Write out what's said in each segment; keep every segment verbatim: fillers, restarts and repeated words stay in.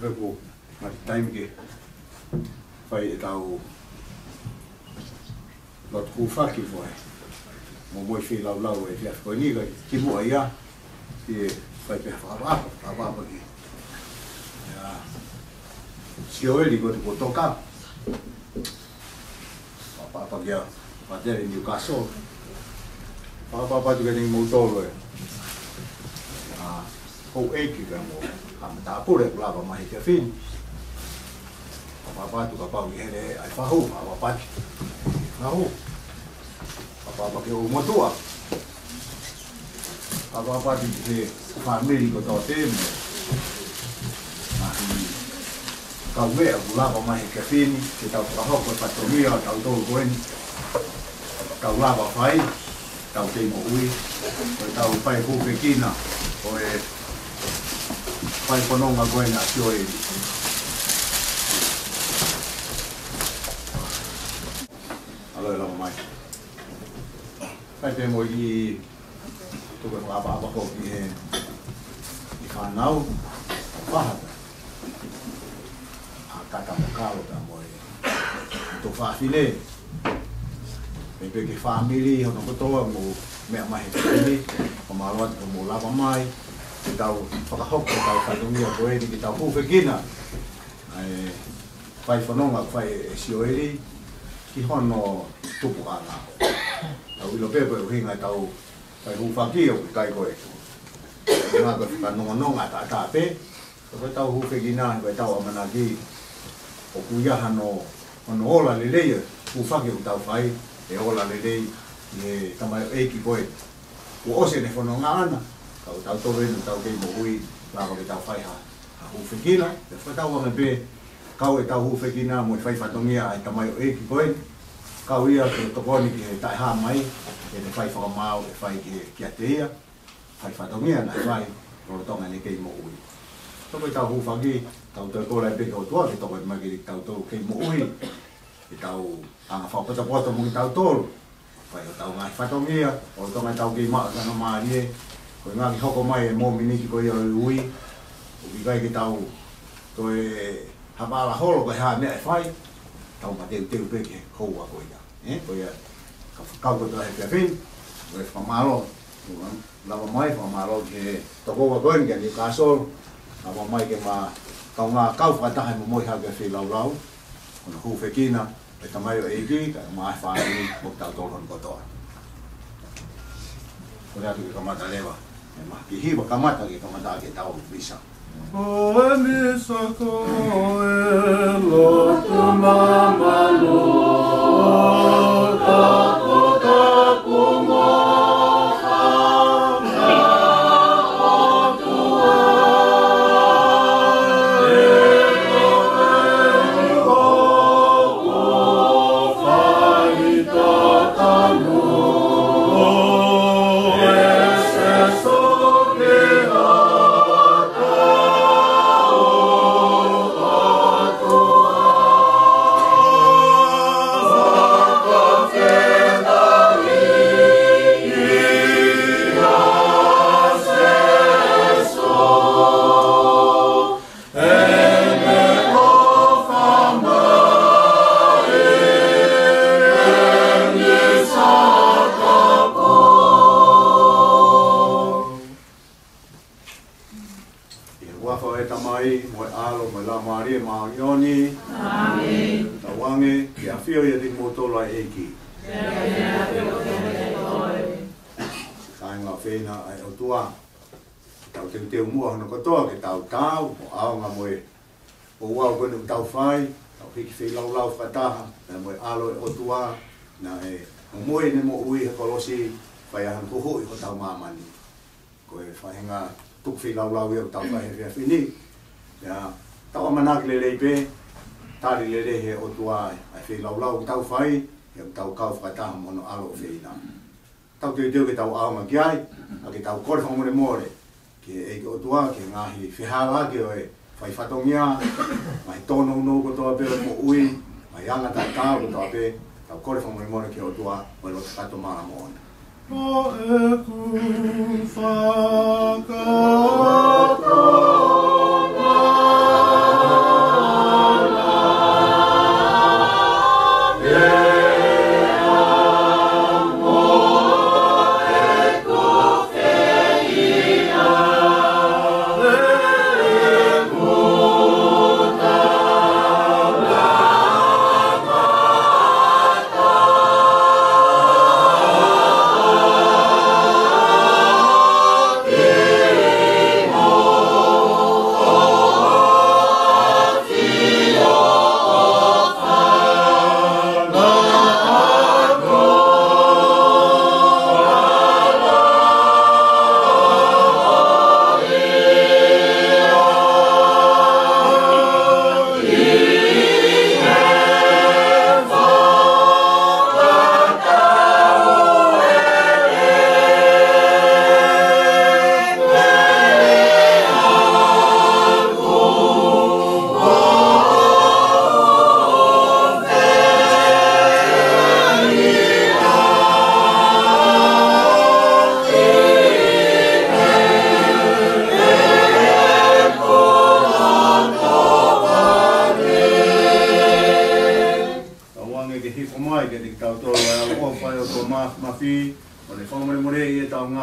Pea ko e ngaahi taimi ke fai ʻetau lotu hūfaki ko ē. Mo e feilaulau ʻa e efiafi ko eni ka kimuʻa ia, ke fai pē ha fakaʻapaʻapa, fakaʻapaʻapa ki he, ʻa, Sioeli ko ē kuo toka. Fakaʻapaʻapa kia Patele Newcastle. Fakaʻapaʻapa atu kiate kimoutolu ē. ʻA, houʻeiki pea mo e haʻa matāpule kuo lava mai he efiafi ni. Fakaʻapaʻapa atu kapau ʻi heni ʻa e fahu, fakaʻapaʻapa atu. Fahu. Fakaʻapaʻapa ki he ʻū motuʻa. Fakaʻapaʻapa atu ki he fāmili kotoa pē mo e ngaahi kaumeʻa kuo lava mai he efiafi ni, ke tau fakahoko e fatongia ʻo tautolu ko eni. Tau lava fai, tau kei moʻui, ko ʻetau fai hūfekina ʻo e fai fononga ko eni ʻa Sioeli. ʻAlo e lava mai. Fai pē mo e tuku e fakaʻapaʻapa ko ē ki he, ki he fānau, Fahata. ʻA Kata mo Kalo pea mo e tuofāfine. Pea pehē ki he fāmili hono kotoa kuo meʻa mai he efiafi ni, fakamālō atu hoʻomou lava mai, ke tau fakahoko ʻetau fatongia ko eni ke tau hūfekina ʻa e fai fononga fai ʻe Sioeli ki hono tupuʻanga. Tau ʻilo pē ko e ʻuhinga ʻetau fai hūfaki ʻoku ʻikai ko e, ʻuhinga ko e fakanonganonga ʻataʻatā pē, ka ko ʻetau hūfekina, ko ʻetau ʻamanaki ʻoku ʻi ai hano, hono ola lelei e hūfaki ʻoku tau fai, ʻe ola lelei ʻi he tamaioʻeiki ko ē kuo ʻosi ʻene fononga ʻana, ka ko tautolu eni ʻoku tau kei moʻui, lava ke tau fai ha, ha hūfekina, ʻe fakatauange pē, kau ʻetau hūfekina mo e fai fatongia ʻa e tamaioʻeiki ko ē, kau ia ke tokoni ki he taʻehāmai, ʻene fai fakamaau ʻe fai ki he, kiate ia, fai fatongia naʻe fai, lolotonga ʻene kei moʻui. Toko ʻetau hūfaki, tau toe kole pē ki he ʻOtua ke tokoni mai kiate kitautolu kei moʻui, ʻetau anga fakapotopoto mo kitautolu. Fai hotau ngaahi fatongia, lolotonga ʻetau kei maʻu e faingamālie, ko e ngaahi hoko mai e mōmeniti ko ia ʻo e ui, ʻoku ʻikai ke tau toe hapa ala holo ko e hā e meʻa ʻe fai, tau mateuteu pē ki he houa ko ia. Ē, ko ia, ka fakau kotoa he efiafi ni, ko e fakamālō, lava mai, fakamālō ki he tokoua ko eni kia Newcastle, lava mai ke ma kaungā kau fakataha mo moʻui hake feilaulau, ko hono hūfekina, ʻe tamaioʻeiki, kae ʻumaʻā e fāmili, mo kitautolu hono kotoa. Ko ia atu ke kamata leva, ʻe ma kiʻi hiva kamata ke kamata ke tau misa. Ko e misa ko e lotu mamalu, tapu tapu mo ʻI he huafa ʻo e Tamai, mo e ʻAlo, mo e Laumālie Māʻoniʻoni. ʻĒmeni. Tauange, ke ʻafio ʻiate kimoutolu ʻa e ʻEiki. Kāinga ʻofeina ʻa e ʻOtua. Tau teuteu muʻa hono kotoa, ke tau taau, mo ʻaonga mo e ouau ko eni ʻoku tau fai, tau hiki feilaulau fakataha, pea mo e ʻAlo ʻo e ʻOtua, naʻe momoi ʻene moʻui he kolosi, fai ai hano huhuʻi hotau māmani. Ko e faʻahinga tuku feilaulau ia ʻoku tau fai he efiafi ni. Pea tau ʻamanaki lelei pē, tali lelei he ʻOtua ʻa e feilaulau ʻoku tau fai, he ʻoku tau kau fakataha mo hono ʻAlo ʻofeina. Tau teuteu ke tau ʻaonga ki ai, ʻa ke tau kole fakamolemole ki he ʻEiki ʻOtua, ki he ngaahi fehālaaki ʻo e fai fatongia, ngaahi tōnounou kotoa pē ʻo e moʻui, ngaahi anga taʻetaau kotoa pē, tau kole fakamolemole ki he ʻOtua, ʻo e loto kakato māʻoniʻoni. Ko ʻeku fakatō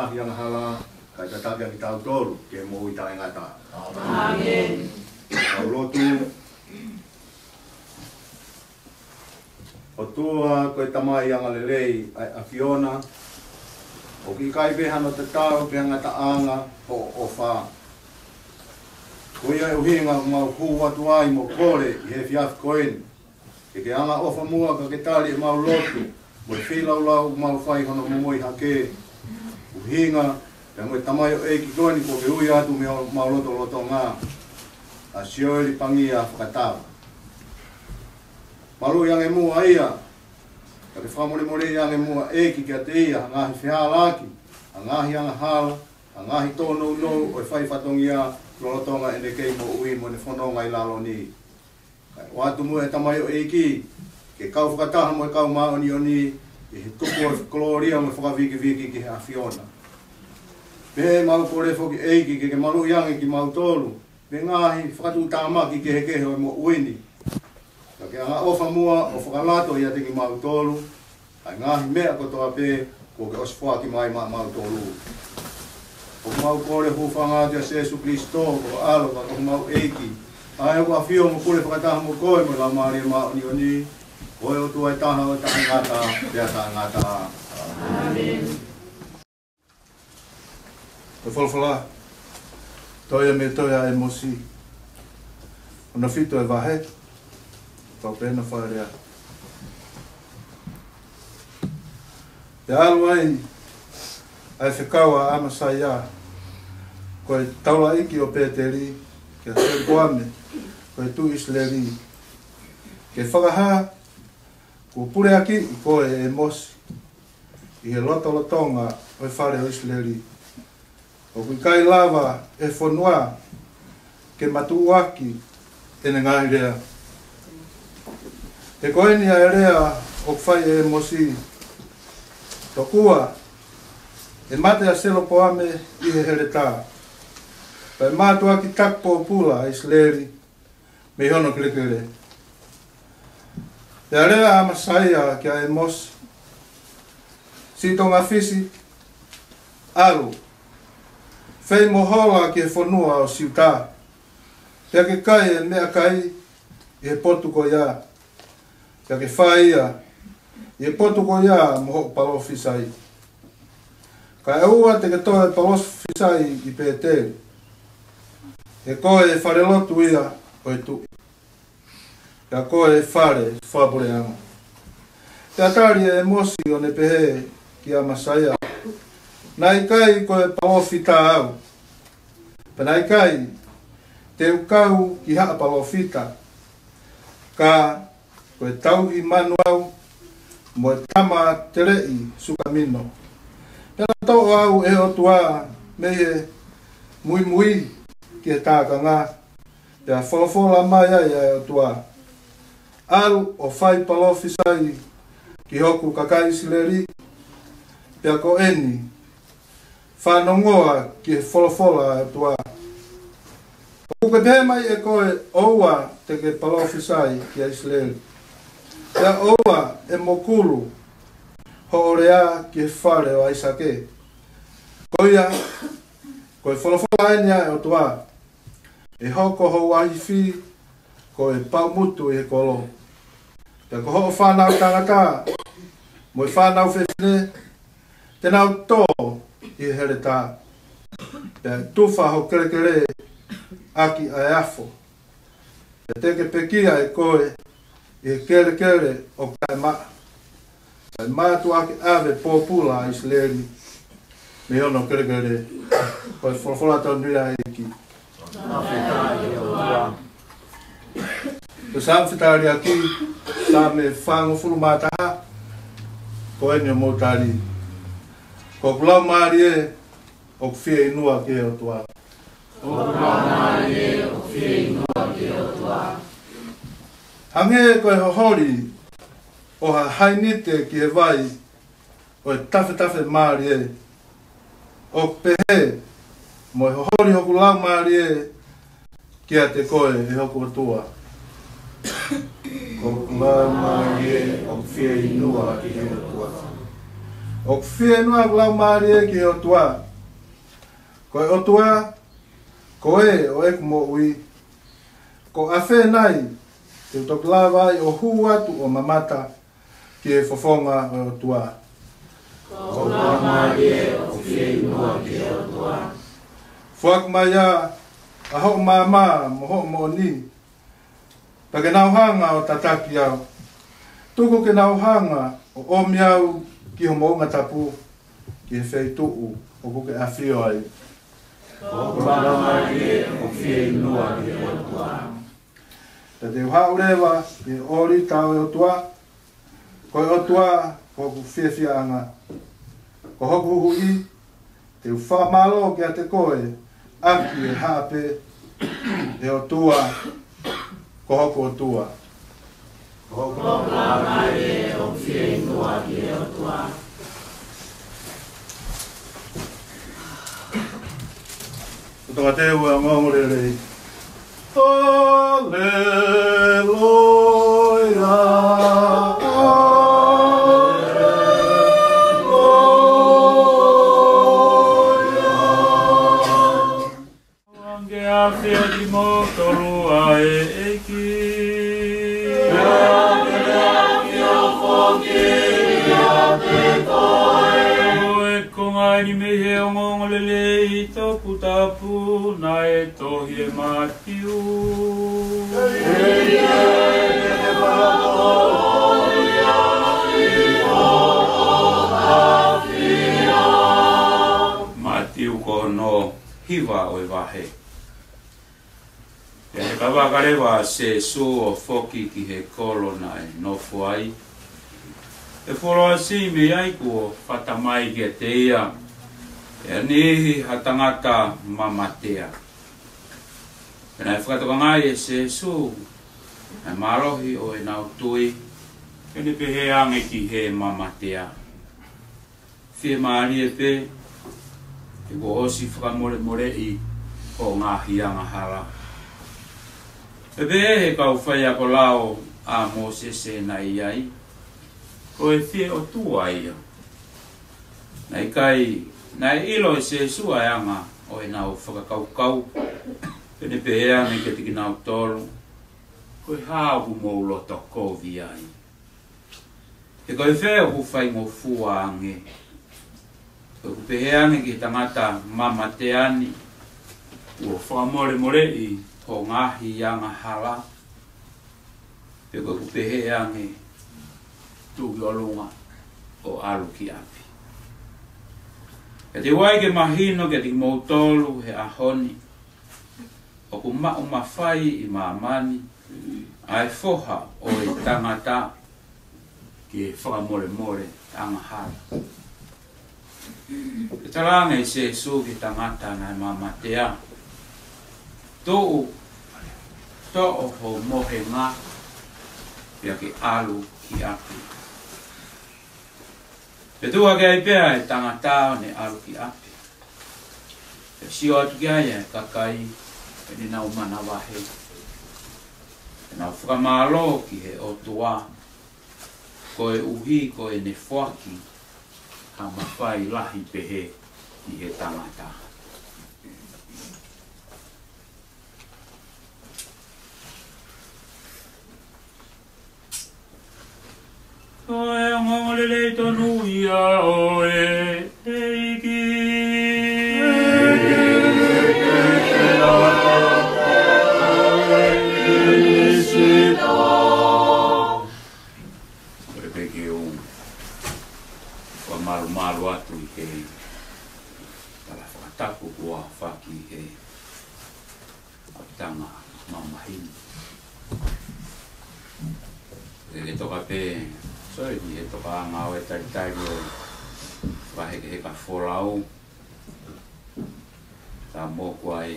ngaahi angahala, kae tataki ʻa kitautolu ki he moʻui taʻengata. ʻĀmeni. Tau lotu. ʻOtua ko e Tamai angalelei ʻa e ʻAfiona, ʻoku ʻikai pē hano tatau pe ngataʻanga hoʻo ʻofa. Ko ia ʻuhinga ʻoku mau hū atu ai mo kole ʻi he efiafi ko eni, ke ke angaʻofa muʻa ka ke tali ʻemau lotu mo e feilaulau ʻoku mau fai hono momoi hake. ʻUhinga pea mo e tamaioʻeiki ko eni kuo ke ui atu mei homau lotolotonga, ʻa Sioeli Pangia Fakatava. Maluʻi ange muʻa ia, ka ke fakamolemoleʻi ange muʻa ʻEiki kiate ia ha ngaahi fehālaaki, ha ngaahi angahala, ha ngaahi tōnounou ʻo e fai fatongia lolotonga ʻene kei moʻui mo ʻene fononga ʻi lalo ni. Kae ʻoatu muʻa e tamaioʻeiki ke kau fakataha mo e kau māʻoniʻoni ʻi he tuku ʻo e kolōlia mo e fakavikiviki ki he ʻAfiona. Pea mau kole foki ʻEiki ke ke maluʻi ange kimautolu mei he ngaahi fakatuʻutāmaki kehekehe ʻo e moʻui ni. Ka ke angaʻofa muʻa ʻo fakalato ʻiate kimautolu ʻa e ngaahi meʻa kotoa pē kuo ke ʻosi foaki mai maʻamautolu. ʻOku mau kole hūfanga atu ʻia Sēsū Kilisitō ko ho ʻAlo ka ko homau ʻEiki, ʻa ia ʻoku ʻafio mo pule fakataha mo koe mo e Laumālie Māʻoniʻoni, ko e ʻOtua ʻe taha ʻo taʻengata pea taʻengata. ʻĀmeni. Ko e folofola, tohi ia mei he tohi ʻa ʻĒmosi, hono fitu e vahe, pau pē ʻena fakalea. Pea ʻalu ai ʻa e fekau ʻa ʻAmasaia, ko e taulaʻeiki ʻo Pēteli, kia Selupoame, ko e tuʻi ʻIsileli, ke fakahā kuo puleakiʻi koe ʻe ʻĒmosi ʻi he lotolotonga ʻo e fale ʻo ʻIsileli. ʻOku ʻikai lava ʻe he fonua ke matuʻuaki ʻene ngaahi lea. He ko eni ʻa e lea ʻoku fai ʻe ʻĒmosi: Tokua ʻe mate ʻa Selupoame ʻi he heletā, pea ʻe mātuʻaki taki pōpula ʻa ʻIsileli mei hono kelekele. Pea lea ʻa ʻAmasaia kia ʻĒmosi, siʻi tongafisi, ʻalu, fei mo hola ki he fonua ʻo Siuta, pea ke kai e meʻakai ʻi he potu ko ia, pea ke fai ia ʻi he potu ko ia mo hoʻo palōfisai. Kae ʻoua te ke toe palōfisai ʻi Pēteli, he ko e falelotu ia ʻo e tuʻi, pea ko e fale fakapuleʻanga. Pea tali ʻe ʻĒmosi ʻo ne pehē kia ʻAmasaia: Naʻe ʻikai ko e palōfita au, pea naʻe ʻikai te u kau ki haʻa palōfita, ka ko e tauhi manu au mo e tama teleʻi sukamino. Pea naʻe toʻo au ʻe he ʻOtua mei he muimui ki he tākanga, pea folofola mai ai ʻa e ʻOtua: ʻAlu ʻo fai palōfisai ki hoku kakai ʻIsileli, pea ko eni, fanongoa ki he folofola ʻa e ʻOtua. ʻOku ke pehē mai ʻe koe, ʻOua te ke palōfisai kia ʻIsileli, pea ʻoua ʻe mokulu hoʻo lea ki he fale ʻo ʻAisake. Ko ia, ko e folofola eni ʻa e ʻOtua: ʻE hoko hoʻo ʻahifi ko e paʻumutu ʻi he kolo, pea ko hoʻo fānau tangata mo e fānau fefine te nau tō ʻi he heletā, pea ʻe tufa ho kelekele ʻaki ʻa e afo, pea te ke pekia ʻe koe ʻi he kelekele ʻoku taʻemaʻa, pea ʻe mātuʻaki ʻave pōpula ʻa ʻIsileli mei hono kelekele. Ko e folofola tonu ia ʻa e ʻEiki. Ko e Saame fetaliaki, Saame fāngofulu mā taha, ko eni ʻoku mou tali: Ko hoku laumālie ʻoku fieinua ki he ʻOtua. Ko hoku laumālie ʻoku fieinua ki he ʻOtua. Hangē ko e hoholi ʻo ha hainite ki he vai ʻo e tafetafe mālie, ʻoku pehē mo e hoholi hoku laumālie kiate koe, ʻe hoku ʻOtua. Ko hoku laumālie ʻoku fieinua ki he ʻOtua. ʻOku fieinua hoku laumālie ki he ʻOtua, ko e ʻOtua, ko ē ʻo ʻeku moʻui. Ko ʻafē nai te u toki lava ai ʻo hū atu ʻo mamata ki he fofonga ʻo e ʻOtua? Ko hoku laumālie ʻoku fieinua ki he ʻOtua. Foaki mai ā ʻa hoʻo maama mo hoʻo moʻoni, pea ke nau hanga ʻo tataki au. Tuku ke nau hanga ʻo ʻomi au ki ho moʻunga tapu, ki he feituʻu ʻoku ke ʻafio ai. Ko hoku laumālie ʻoku fieinua ki he ʻOtua. Pea te u haʻu leva ki he ʻōlita ʻo e ʻOtua. Ko e ʻOtua ko hoku fiefiaʻanga, ko hoku Huhuʻi, te u fakamālō kiate koe ʻaki e haʻape, ʻe ʻOtua, ko hoku ʻOtua. Ko hoku laumālie ʻoku fieinua ki he ʻOtua. Tokateu e ongoongolelei. Haleluia. Ange ʻafio kimoutolu ʻa e ʻEiki. Ko e konga eni mei he ongoongolelei toputapu naʻe tohi ʻe Mātiu. Mātiu ko hono hiva ʻo e vahe. Pea heka vaka leva ʻa Sēsū ʻo foki ki he kolo naʻe nofo ai, ʻe fuoloa siʻi mei ai kuo fata mai kiate ia ʻe ha niʻihi ha tangata mamatea. Pea naʻe fakatokangaʻi ʻe Sēsū ʻa e mālohi ʻo ʻenau tui, pea ne pehē ange ki he mamatea: Fiemālie pē, he kuo ʻosi fakamolemoleʻi hoʻo ngaahi angahala. Pea pehē ʻe he kau faiako lao ʻa Mōsese naʻe ʻi ai, ko e fie ʻotua ia. Naʻe ʻikai, naʻe ʻilo ʻe Sēsū ʻa e anga ʻo ʻenau fakakaukau, pea ne pehē ange kiate kinautolu: Ko e hā ʻoku mou loto kovi ai? He ko e fē ʻoku faingofua ange, ko ʻeku pehē ange ki he tangata mamatea ni, kuo fakamolemoleʻi hoʻo ngaahi angahala, pe ko ʻeku pehē ange, tuʻu ki ʻolunga ʻo ʻalu ki ʻapi? Ka te u ʻai ke mahino kiate kimoutolu he ʻaho ni, ʻoku maʻu mafai ʻi māmani ʻa e Foha ʻo e Tangata ki he fakamolemole angahala. Pea talaange ʻe Sēsū ki he tangata naʻe mamatea: Tuʻu, toʻo ho mohenga, pea ke ʻalu ki ʻapi. Pea tuʻu hake ai pē ʻa e tangata ʻo ne ʻalu ki ʻapi. Pea sio atu ki ai ʻa e kakai, pea ne nau manavahē, pea nau fakamālō ki he ʻOtua, koeʻuhi ko ʻene foaki ha mafai lahi pehē ki he tangata. Ko e ongoongolelei tonu ia ʻo e ʻEiki. Kole pē ke u fakamalumalu atu ʻi he tala fakatapu kuo fai ʻe he ʻapitanga Mamahi ni. Ke ke toka pē, sorry, ke ke toka ʻanga ʻo e talitali ʻo fakahekeheka folau. Ka moʻoku ai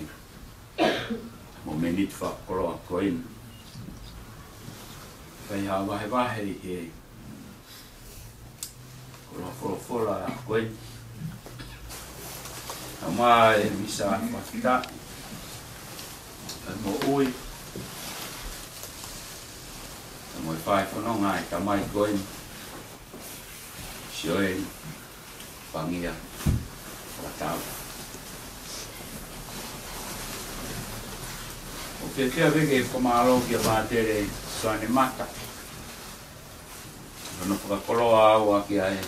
mo e miniti fakakoloa ko eni, fai ha vahevahe ʻi he koloa folofola ko eni. Ka ʻomai e misa fakataha, ka moʻui, ka mo e fai fononga e tamai ko eni, Sioeli. Pangia, fakatau. ʻOku ou fiefia pē ke fakamālō kia Pātele Soane Mata. Hono fakakoloa au ʻaki ʻa e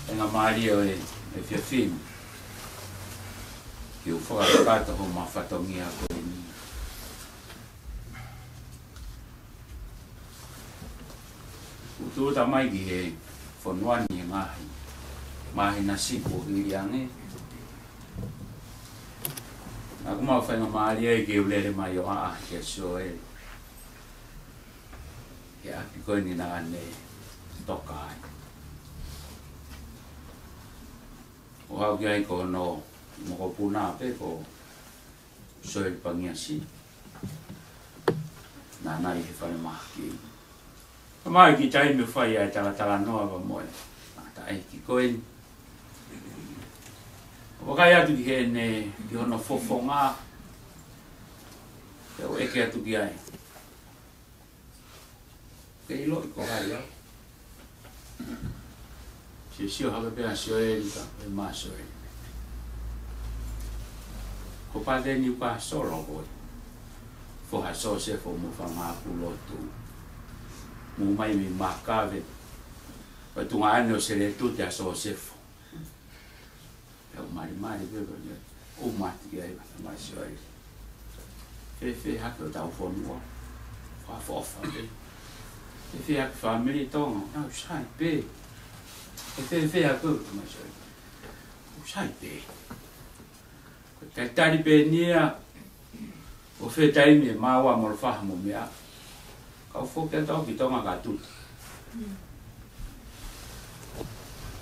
faingamālie ʻo e, e fiefia ni. Ke u fakakakato hoʻomou fatongia ko eni. ʻOku tuʻuta mai ki he fonua ni he ngaahi māhina siʻi kuo hili ange. Naʻa ku maʻu faingamālie ke u lele mai ʻo ʻaʻahi kia Sioeli he ʻapi ko eni naʻa ne toka ai. ʻO aʻu ki ai ko hono mokopuna pē ko Sioeli Pangiasi. Naʻa na ʻi he falemahaki. Ka mai ki taimi ʻo fai ai talatalanoa pea mo e tangataʻeiki ko eni. ʻO vakai atu ki heʻene, ki hono fofonga. Pea u ʻeke atu ki ai. Ke ʻiloʻi ko hai au. Sio, sio hake pē ʻa Sioeli ka, ʻe mā Sioeli. Ko Pātele Niukasolo ko e foha ʻo Sosefo mo Fangāpulotu. Mou mai mei Makave. Ko e tuongaʻane ʻo Seletute ʻa Sosefo. Pea u malimali pē pea u mate ki ai, mā Sioeli. Fēfē hake hotau fonua? Fakaʻofoʻofa pē. Fēfē hake fāmili Tonga? Nau sai pē. Fēfē hake, mā Sioeli? Nau sai pē. Ko e talitali pē eni ia, ʻo fē taimi ʻe maua mo e faha mo e meʻa. Kau foki atu au ki Tonga ka tutu.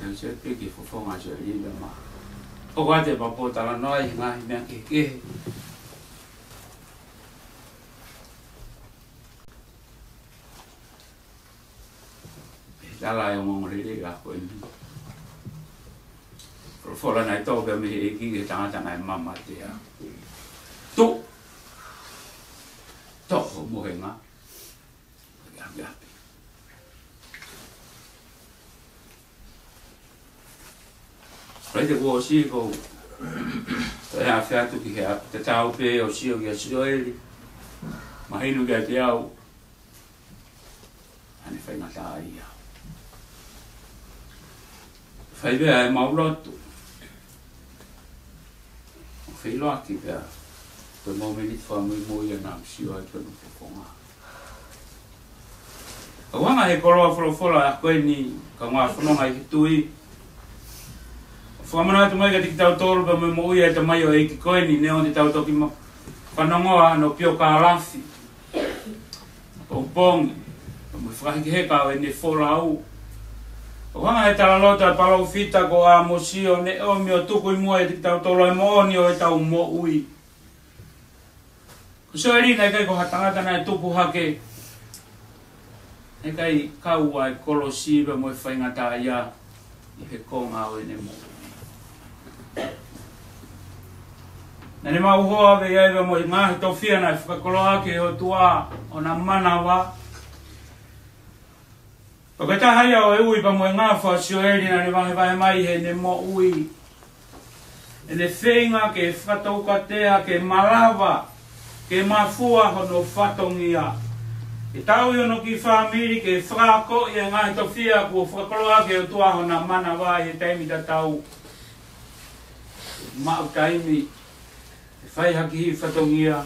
Ia se pē ki he fofonga Sioeli mā. ʻOku ʻoatu e papo talanoa ʻi he ngaahi meʻa kehekehe. He tala ʻa e ongoongolelei ko eni. Folofola naʻe tō pē mei he ʻEiki ki he tangata naʻe mamatea. Tuʻu. Toʻo ho mohenga. Apiapi. Pea te kuo ʻosi ko e toe afe atu ki he ʻapi tatau pē ʻo sio kia Sioeli. Mahino kiate au. ʻAne faingataʻaʻia. Fai pē ʻemau lotu. ʻO feʻiloaki pē. Ko e mōmeniti fakamuimui ia naʻa ku sio ai ki hono fofonga. ʻOku hanga he koloa folofola ko eni, kau ngaahi fononga ʻi he tui. ʻO fakamanatu mai kiate kitautolu pea mo e moʻui ʻa e tamaioʻeiki ko eni, neongo te tau toki ma-, fanongoa hono piokalafi. Pongipongi, mo e fakahekeheka ʻo ʻene folau. ʻOku hanga he talaloto ʻa e palōfita ko ʻĀmosi ʻo ne ʻomi ʻo tuku ʻi muʻa ʻiate kitautolu ʻa e moʻoni ʻo ʻetau moʻui. Ko Sioeli naʻe ʻikai ko ha tangata naʻe tupu hake. Naʻe ʻikai kau ʻa e kolosi pea mo e faingataʻaʻia ʻi he konga ʻo ʻene moʻui. Naʻa ne maʻu hoa pē ia pea mo e ngaahi tofiʻa naʻe fakakoloa ʻaki ʻe he ʻOtua ʻo na manava. Ko e taha ia ʻo e ui pea mo e ngafa ʻo Sioeli naʻa ne vahevahe mai heʻene moʻui. ʻEne feinga ke fakatoukatea, ke malava, ke mafua hono fatongia. Ke tauhi hono kiʻi fāmili, ke fakaakoʻi e ngaahi tofiʻa kuo fakakoloa ʻaki ʻe he ʻOtua ʻo na manava ʻi he taimi tatau. Maʻu taimi, ke fai ha kiʻi fatongia,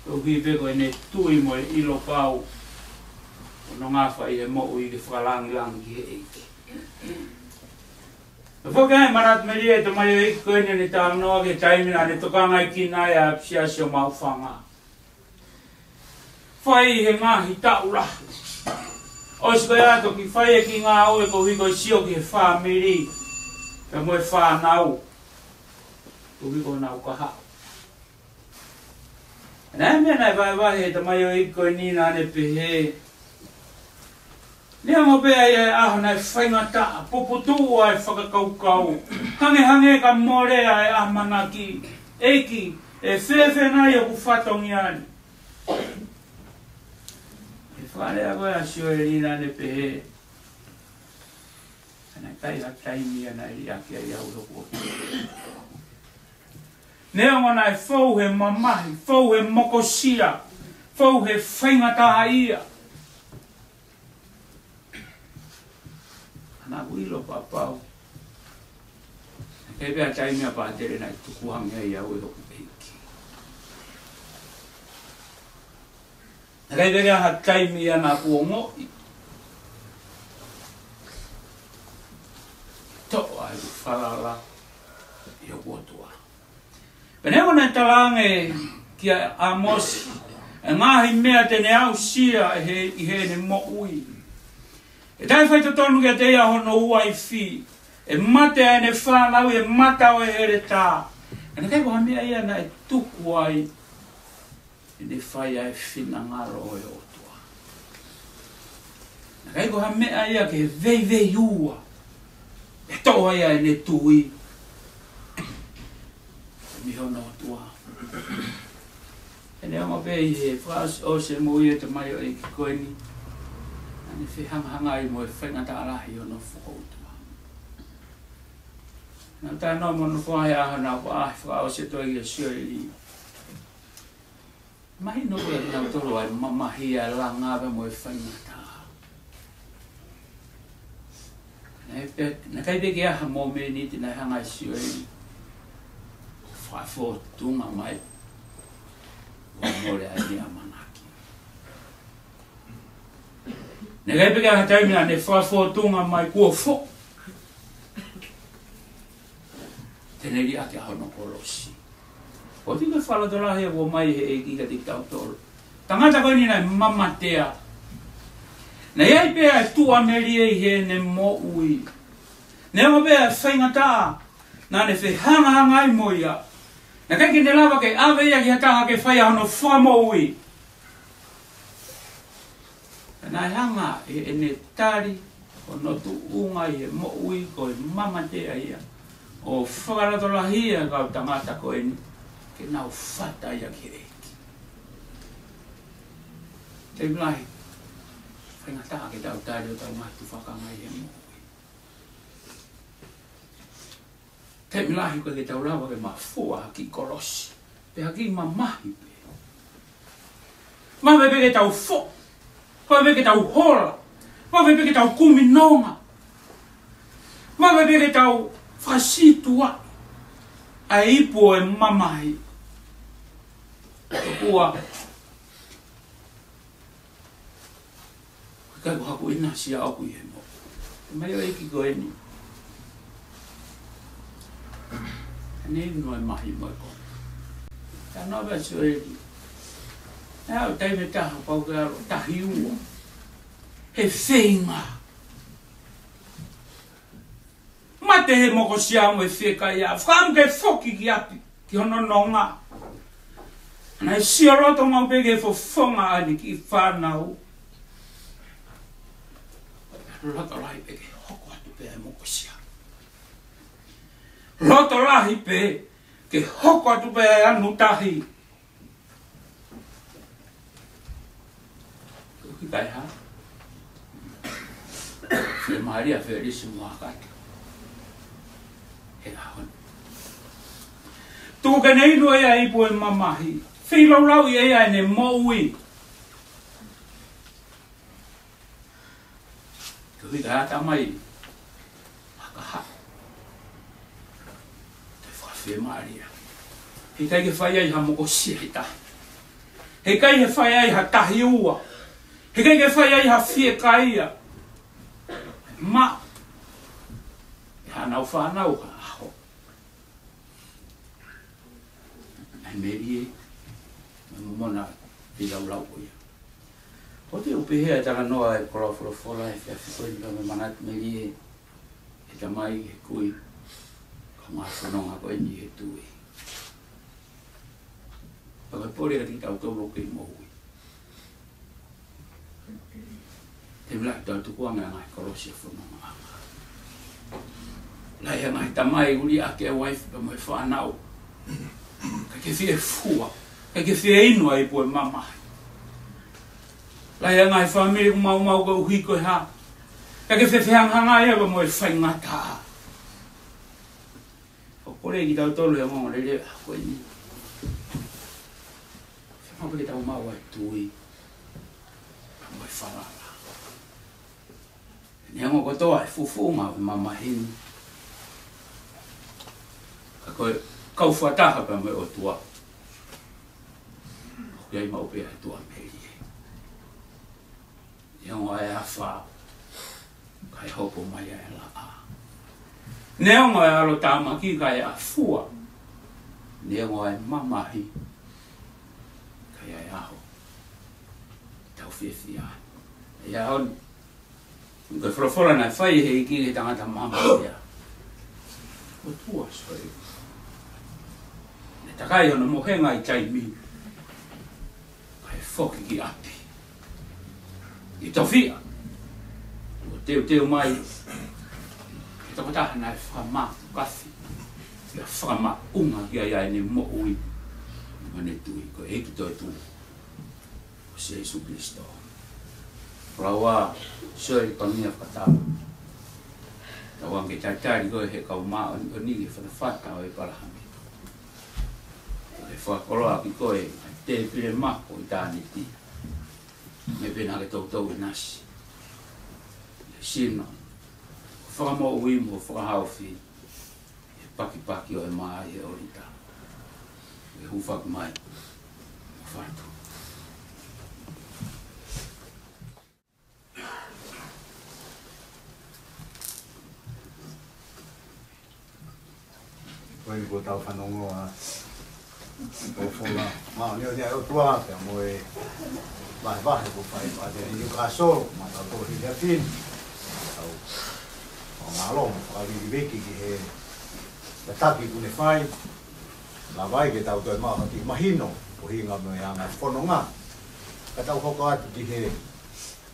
koeʻuhi pē ko ʻene tui mo e ʻilo pau. Ko hono ngafa ʻi he moʻui ke fakalangilangi ki he ʻEiki. Pea foki ai manatu melie ʻa e tamaioʻeiki ko eni ʻene talanoa ki he taimi naʻa ne tokangaʻi kinaua ʻa e siasi ʻo Maʻufanga. Fai he ngaahi taʻu lahi. ʻOsi ko ia toki fai e kiʻi ngāue koeʻuhi ko e sio ki he fāmili. Pea mo e fānau. Koeʻuhi ko honau kahaʻu. Naʻe meʻa naʻe vahevahe ʻe he tamaioʻeiki ko eni naʻa ne pehē. Neongo pē ʻa e ʻaho naʻe faingataʻa, puputuʻu ʻa e fakakaukau. Hangehangē ka mole ʻa e ʻamanaki, ʻEiki, ʻe fēfē nai hoku fatongia ni? ʻE fakalea ko ē ʻa Sioeli naʻa ne pehē. Naʻe ʻikai ha taimi ia naʻe liʻaki ai au ʻe hoku ʻOtua. Neongo naʻe fou he mamahi, fou he mokosia, fou he faingataʻaʻia, naʻa ku ʻilo pē ʻe au, naʻe ʻikai pē ha taimi ia pātele naʻe tukuange ai au ʻe hoku ʻEiki. Naʻe ʻikai pē ha taimi ia naʻa ku ongoʻi toʻa ʻeku falala ʻi hoku ʻOtua. Pea neongo naʻe talaange kia ʻĀmosi e ngaahi meʻa te ne aʻusia ʻi he, ʻi heʻene moʻui. ʻE taʻefaitotonu kiate ia hono uaifi, ʻe mate ʻa ʻene fānau ʻi he mata ʻo e heletā. Ka naʻe ʻikai ko ha meʻa ia naʻe tuku ai ʻene fai ʻa e finangalo ʻo e ʻOtua. Naʻe ʻikai ko ha meʻa ia ke veiveiua ʻe toʻo ai ʻa ʻene tui mei hono ʻOtua. Pea neongo pē ʻi he fakaʻosiʻosi e moʻui ʻa e tamaioʻeiki ko eni, naʻa ne fehangahangai mo e faingataʻa lahi ʻo hono fokoutua. Naʻa tau talanoa mo hono fai ʻa hana pa ʻi he fakaʻosi ʻa e tohi ʻa Sioeli. Mahino ko e naʻe tō ai e mamahi, ʻa e langa pea mo e faingataʻa. Naʻe pe-, naʻe ʻikai pē ke ʻi ai ha mōmeniti naʻe hanga ʻe Sioeli ʻo fakafōtunga mai ʻo mole ai ʻene ʻamanaki. Naʻe ʻikai pē ke ʻi ai ha taimi naʻa ne fakafōtunga mai kuo foʻi, te ne liʻaki ʻa hono kolosi. Ko e tiki fakalotolahi ʻoku ʻomai ʻe he ʻEiki kiate kitautolu. Tangata ko eni naʻe mamatea. Naʻe ʻi ai pē ʻa e tuʻamelie ʻi heʻene moʻui. Neongo pē ʻa e faingataʻa naʻa ne fehangahangai mo ia, naʻe ʻikai ke ne lava ke ʻave ia ki ha taha ke fai ʻa hono fakamoʻui. Naʻe hanga ʻe heʻene tali hono tuʻunga ʻi he moʻui ko e mamatea ia ʻo fakalotolahia e kau tangata ko eni ke nau fata ia ki he ʻEiki. Taimi lahi, faingataʻa ke tau tali ʻo tau ngaahi tufakanga ʻi he moʻui. Taimi lahi ʻoku ʻikai ke tau lava ke mafua ha kiʻi kolosi, pe ha kiʻi mamahi pē. Mahalo pē ke tau foʻi, mahalo pē ke tau hola, mahalo pē ke tau kumi nonga, mahalo pē ke tau fakasītuʻaʻi ʻa e ipu ʻo e mamahi. Tokua ʻikai ko haku ʻinasi ia ʻoku ʻi he moʻui. Tamaioʻeiki ko eni, ʻene inu e mahi mo e kona. Talanoa pē ʻa Sioeli, naʻe ʻi ai e taimi ʻe taha pau ke ʻalu ʻo tahi ua he feinga. Mate he mokosia mo e fiekaia, fakaʻamu ke foki ki ʻapi, ki hono nonga. Naʻe sio loto maʻu pē ki he fofonga ʻa ʻene kiʻi fānau. Loto lahi pē ke hoko atu pē ʻa e mokosia. Loto lahi pē ke hoko atu pē ʻa e anu tahi. Ko e kiʻi kae hā? Fiemālie ʻa Felisi mo Hakata he ʻaho ni. Tuku ke ne inu ʻe ia e ipu ʻo e mamahi. Feilaulauʻi ʻe ia ʻene moʻui. Ko e kiʻi kae hā, tamai Hakahaʻa? Toe fakafiemālie. Heʻikai ke fai ai ha mokosia ʻe taha. Heʻikai ke fai ai ha tahi ua. Heʻikai ke fai ai ha fiekaia. Maʻu ʻe haʻanau fānau ha ʻaho ʻa e melie mo e momona feilaulau ko ia. ʻOku ou pehē ʻa e talanoa ʻa e koloa folofola he efiafi ko eni, pea mou manatu melie e tamai, e kui, ko e ngaahi fononga ko eni he tui. Pea ko e pole kiate kitautolu ʻoku kei moʻui. Taimi lahi tau tukuange ʻa e ngaahi kolosi ʻo e fonongaʻanga. Lahi e ngaahi tamai ʻoku liʻaki e uaifi pea mo e fānau. ʻIkai ke fie fua, ʻikai ke fie inu ʻa e ipu ʻo e mamahi. Lahi e ngaahi fāmili ʻoku maumau koeʻuhi ko e hā? Ka ke fefehangahangai ia pea mo e faingataʻa. ʻOku ou kole kitautolu he ongoongolelei ko eni, ke maʻu pē ke tau maʻu ʻa e tui pea mo e falala. Neongo kotoa e fufunga ʻo e mamahi ni, ka ko e kau fakataha pea mo e ʻOtua, ʻoku ʻi ai maʻu pē ʻa e tuʻamelie. Neongo ʻa e afā, kae hopo mai ʻa e laʻā. Neongo ʻa e ʻalotāmaki, kae ʻafua. Neongo ʻa e mamahi, kae ʻi ai e ʻaho ke tau fiefia ai. ʻA ia ʻoku ʻi ai e folofola naʻe fai ʻe he ʻEiki ki he tangata mamahi ia. ʻOtua, sole. Naʻe takai hono mohenga ʻi taimi, kae foki ki ʻapi, ʻi tofiʻa, ʻo teuteu mai ki he tokotaha naʻe fakamākafi, pea fakamaʻunga ki ai ʻene moʻui mo ʻene tui, ko e ʻEiki toetuʻu ko Sīsū Kalaisi. Folofola, sio ki he pangea fakatapu. Tauange ke talitali koe ʻe he Kau Māʻoniʻoni ki he fatafata ʻo ʻĒpalahame. Ke fakakoloa ʻaki koe ʻa e tēpile mako ʻo ʻitāniti, mei he pena ke toutou ʻinasi ʻi he sino, fakamoʻui mo fakahaofi ʻi he pakipaki ʻo e mā ʻi he ʻolita. Ke hūfaki mai, mo fatu. Ko eni kuo tau fanongo ʻa e folofola māʻoniʻoni ʻa e ʻOtua, pea mo e vahevahe kuo fai ʻe Pātele Niukasolo, maʻa kitautolu he efiafi ni. Tau fakamālō mo fakaliliviki ki he tataki kuo ne fai, lava ai ke tau toe maʻu ha kiʻi mahino, ko e ʻuhinga mo e anga e fononga. Ka tau hoko atu ki he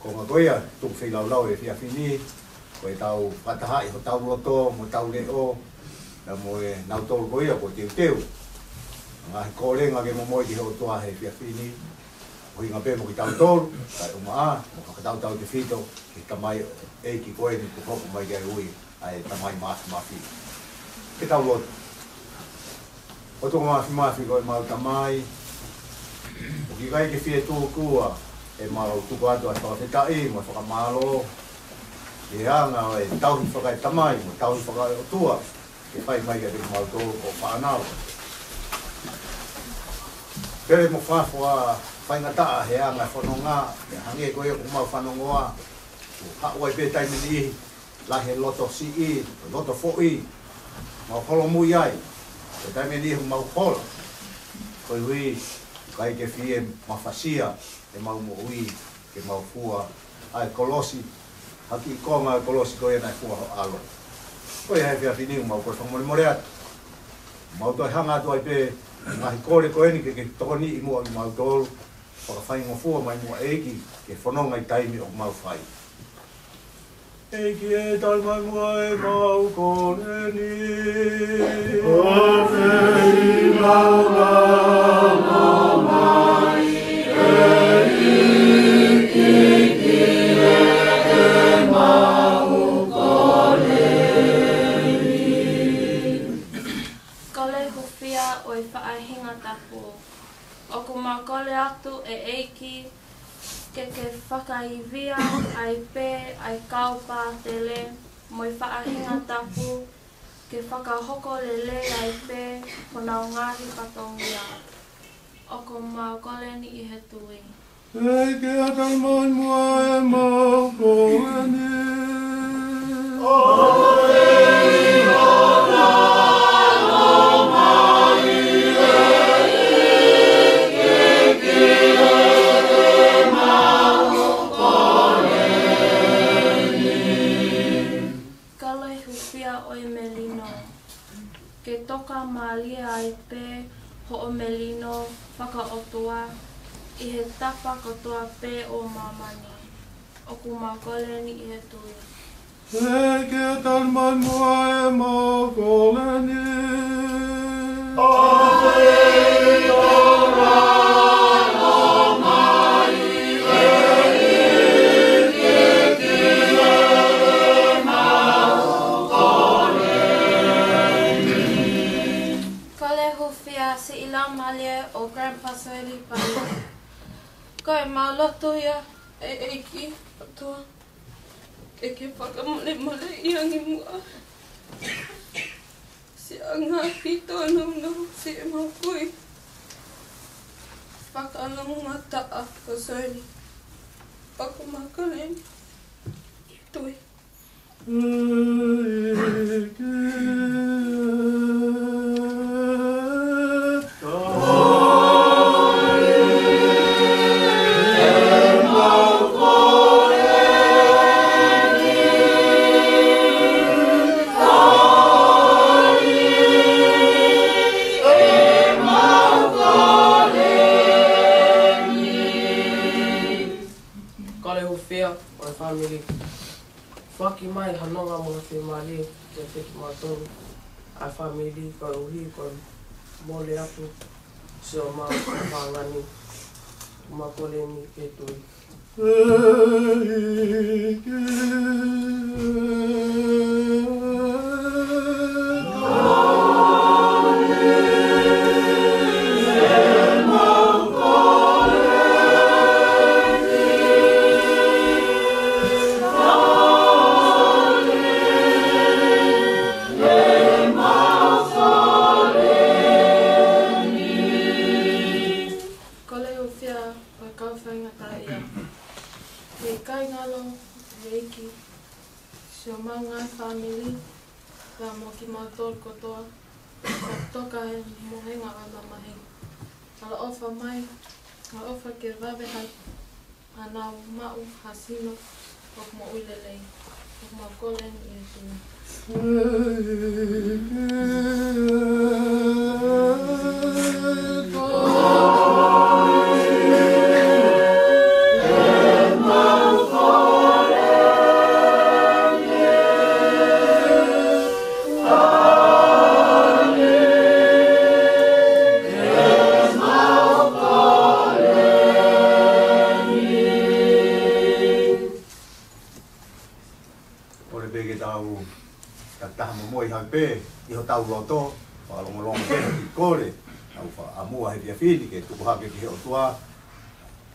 konga ko ia ʻoku feilaulau he efiafi ni, ko ʻetau fakatahaʻi hotau loto mo hotau leʻo, pea mo kinautolu ko ia kuo teuteu. Ngaahi kōlenga ke momoi ki he ʻOtua he efiafi ni, ʻuhinga pē mo kitautolu, kae ʻumaʻā mo e fakatautau tefito ki he tamaioʻeiki ko eni kuo hoko mai ki ai e ui ʻa e Tamai Māfimafi. Ke tau lotu. ʻOtua Māfimafi ko ʻemau Tamai, ʻoku ʻikai ke fie tūkua ʻemau tuku atu ʻa e fakafetaʻi mo e fakamālō ki he anga ʻo e tauhi fakaetamai mo e tauhi fakaeʻotua kuo fai mai kiate kimautolu ko e fānau. Pele mo fafo ʻa e faingataʻa he anga e fononga, ʻo hangē ko ia ʻoku mau fanongoa, kuo haʻu ai pē taimi ʻe niʻihi, lahi e loto siʻi, loto foʻi, mau holomui ai. Ko e taimi ʻe niʻihi ʻoku mau hola. Koeʻuhi, ʻikai ke fie mafasia ʻemau moʻui, ke mau fua ʻa e kolosi, ha kiʻi konga ʻo e kolosi ko ia naʻe fua ʻe ho ʻAlo. Ko ia he efiafi ni ʻoku mau kole fakamolemole atu. Mau toe hanga atu ai pē ngaahi kole ko eni ke ke tokoniʻi muʻa kimautolu, fakafaingofua mai muʻa ʻEiki, ke fononga ʻi he taimi ʻoku mau fai. ʻEiki ē, tali mai muʻa ʻemau kole ni. ʻO feilaulau mai ʻEiki ki heʻemau kole ni. Kole hūfia ʻo e faʻahinga tapu. ʻOku mau kole atu ʻe ʻEiki, ke ke fakaivia ai pē ʻa e kau pātele mo e faʻahinga tapu, ke fakahoko lelei ai pē honau ngaahi fatongia. ʻOku mau kole ni ʻi he tui. ʻEiki ē, tali mai muʻa ʻemau kole ni. Kole hūfia ʻo e melino. Ke toka mālie ai pē hoʻo melino fakaʻotua ʻi he tapa kotoa pē ʻo māmani. ʻOku mau kole ni ʻi he tui. ʻEiki ē, tali mai muʻa ʻemau kole ni. Fia siʻi laumālie ʻo Grandpa Soeli Pali. Ko ʻemau lotu ia, ʻe ʻEiki ʻOtua, ke ke fakamolemoleʻi ange muʻa siʻa ngaahi tōnounou siʻemau kui fakalaumātaʻa ko Soeli. Pea ko ʻemau kole ʻi he tui. Kole hūfia ʻo e fāmili. Foaki mai ha nonga mo ha fiemālie kiate kimautolu ʻa e fāmili, koeʻuhi ko e mole atu siʻomau fānau ni. Mau kole ni ʻi he tui. Kole hūfia ʻo e kau faingataʻaʻia. Ke ʻikai ngalo ʻe he ʻEiki siʻomau ngaahi fāmili, pea mo kimautolu kotoa, ʻo toka he mohenga ʻo e mamahi. ʻAloʻofa mai, ʻaloʻofa ke vave ha, hanau maʻu ha sino ʻoku moʻui lelei. ʻOku mau kole ni ʻi he tui. Kole pē ke tau takitaha momoi hake pē ʻi hotau loto, fakalongolongo pē ki kole, tau fa-, ʻamua he efiafi ni ke tuku hake ki he ʻOtua,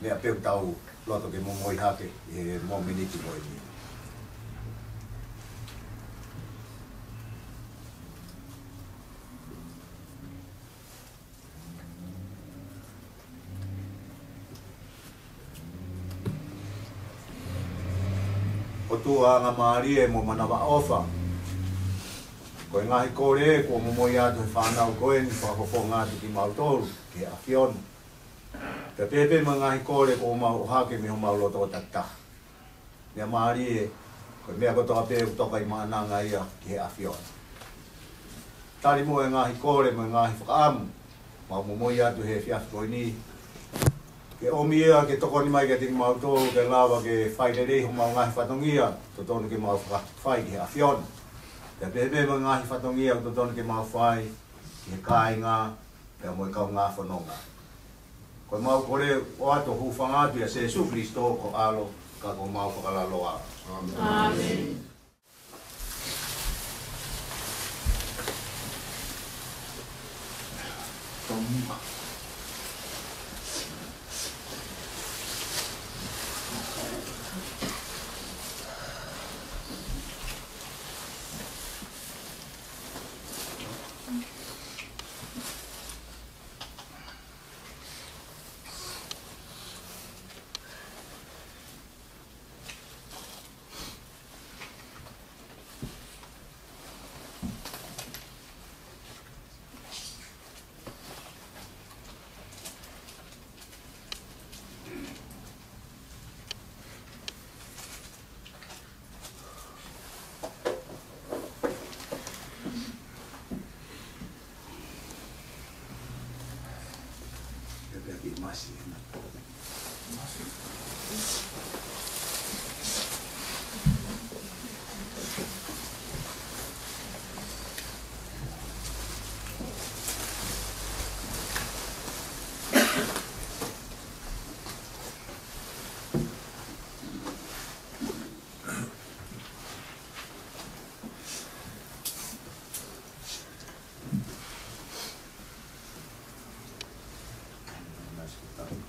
meʻa pē ʻoku tau loto ke momoi hake ʻi he mōmeniti ko eni. ʻOtua angamālie mo manavaʻofa. Ko e ngaahi kole kuo momoi atu he fānau ko eni fakafofonga atu kimautolu ki he ʻAfiona. Pea pehē pē mo e ngaahi kole kuo mau ʻohake mei homau loto takitaha. Meʻa mālie, ko e meʻa kotoa pē ʻoku toka ʻi maʻananga ia ki he ʻAfiona. Tali muʻa e ngaahi kole mo e ngaahi fakaʻamu, mau momoi atu he efiafi ko eni. Ke ʻomi ia ke tokoni mai kiate kimautolu ke lava ke fai lelei homau ngaahi fatongia, totonu ke mau faka-, fai ki he ʻAfiona. Pea pehē pē mo e ngaahi fatongia ʻoku totonu ke mau fai ki he kāinga, pea mo e kaungā fononga. Ko ʻemau kole ʻoatu ʻo hūfanga atu ʻia Sēsū Kilisitō ko ho ʻAlo, ka ko homau Fakalaloa. ʻĀmeni.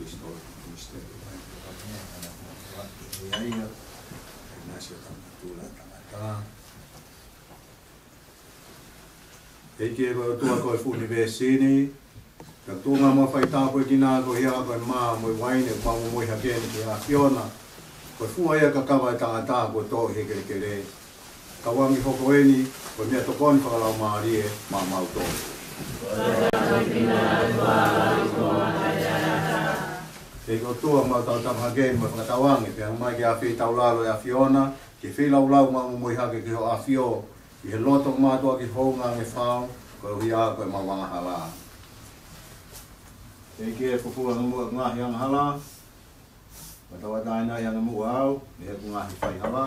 Kristo, Kristo, ʻa ia ʻoku ʻikai ke ʻi ai ha ʻinasi ʻo tangata, tula tangata. ʻEiki ko e ʻOtua ko e fuʻu ʻunivēsi ni, ʻoku tuʻunga mo faitāpuekina koeʻuhi ko e mā mo e uaine ʻoku mau momoi hake ni ki he ʻAfiona. Ko e fua ia ʻo e kakava ʻo e tangata kuo toʻo ʻi he kelekele. Tauange ke hoko eni ko e meʻatokoni fakalaumālie maʻamautolu. ʻEiki ko e ʻOtua, mau tautapa hake mo e fakatauange pea ʻomai ke ʻafeitaulalo ʻa e ʻAfiona, ke feilaulau ʻemau momoi hake ki hoʻo ʻAfio, ʻi he loto mātuʻaki houngaʻia fau, koeʻuhi ko ʻemau angahala. ʻEiki, fufū ange muʻa ʻeku ngaahi angahala, ʻo tauʻatāina ange muʻa au mei heʻeku ngaahi faihala.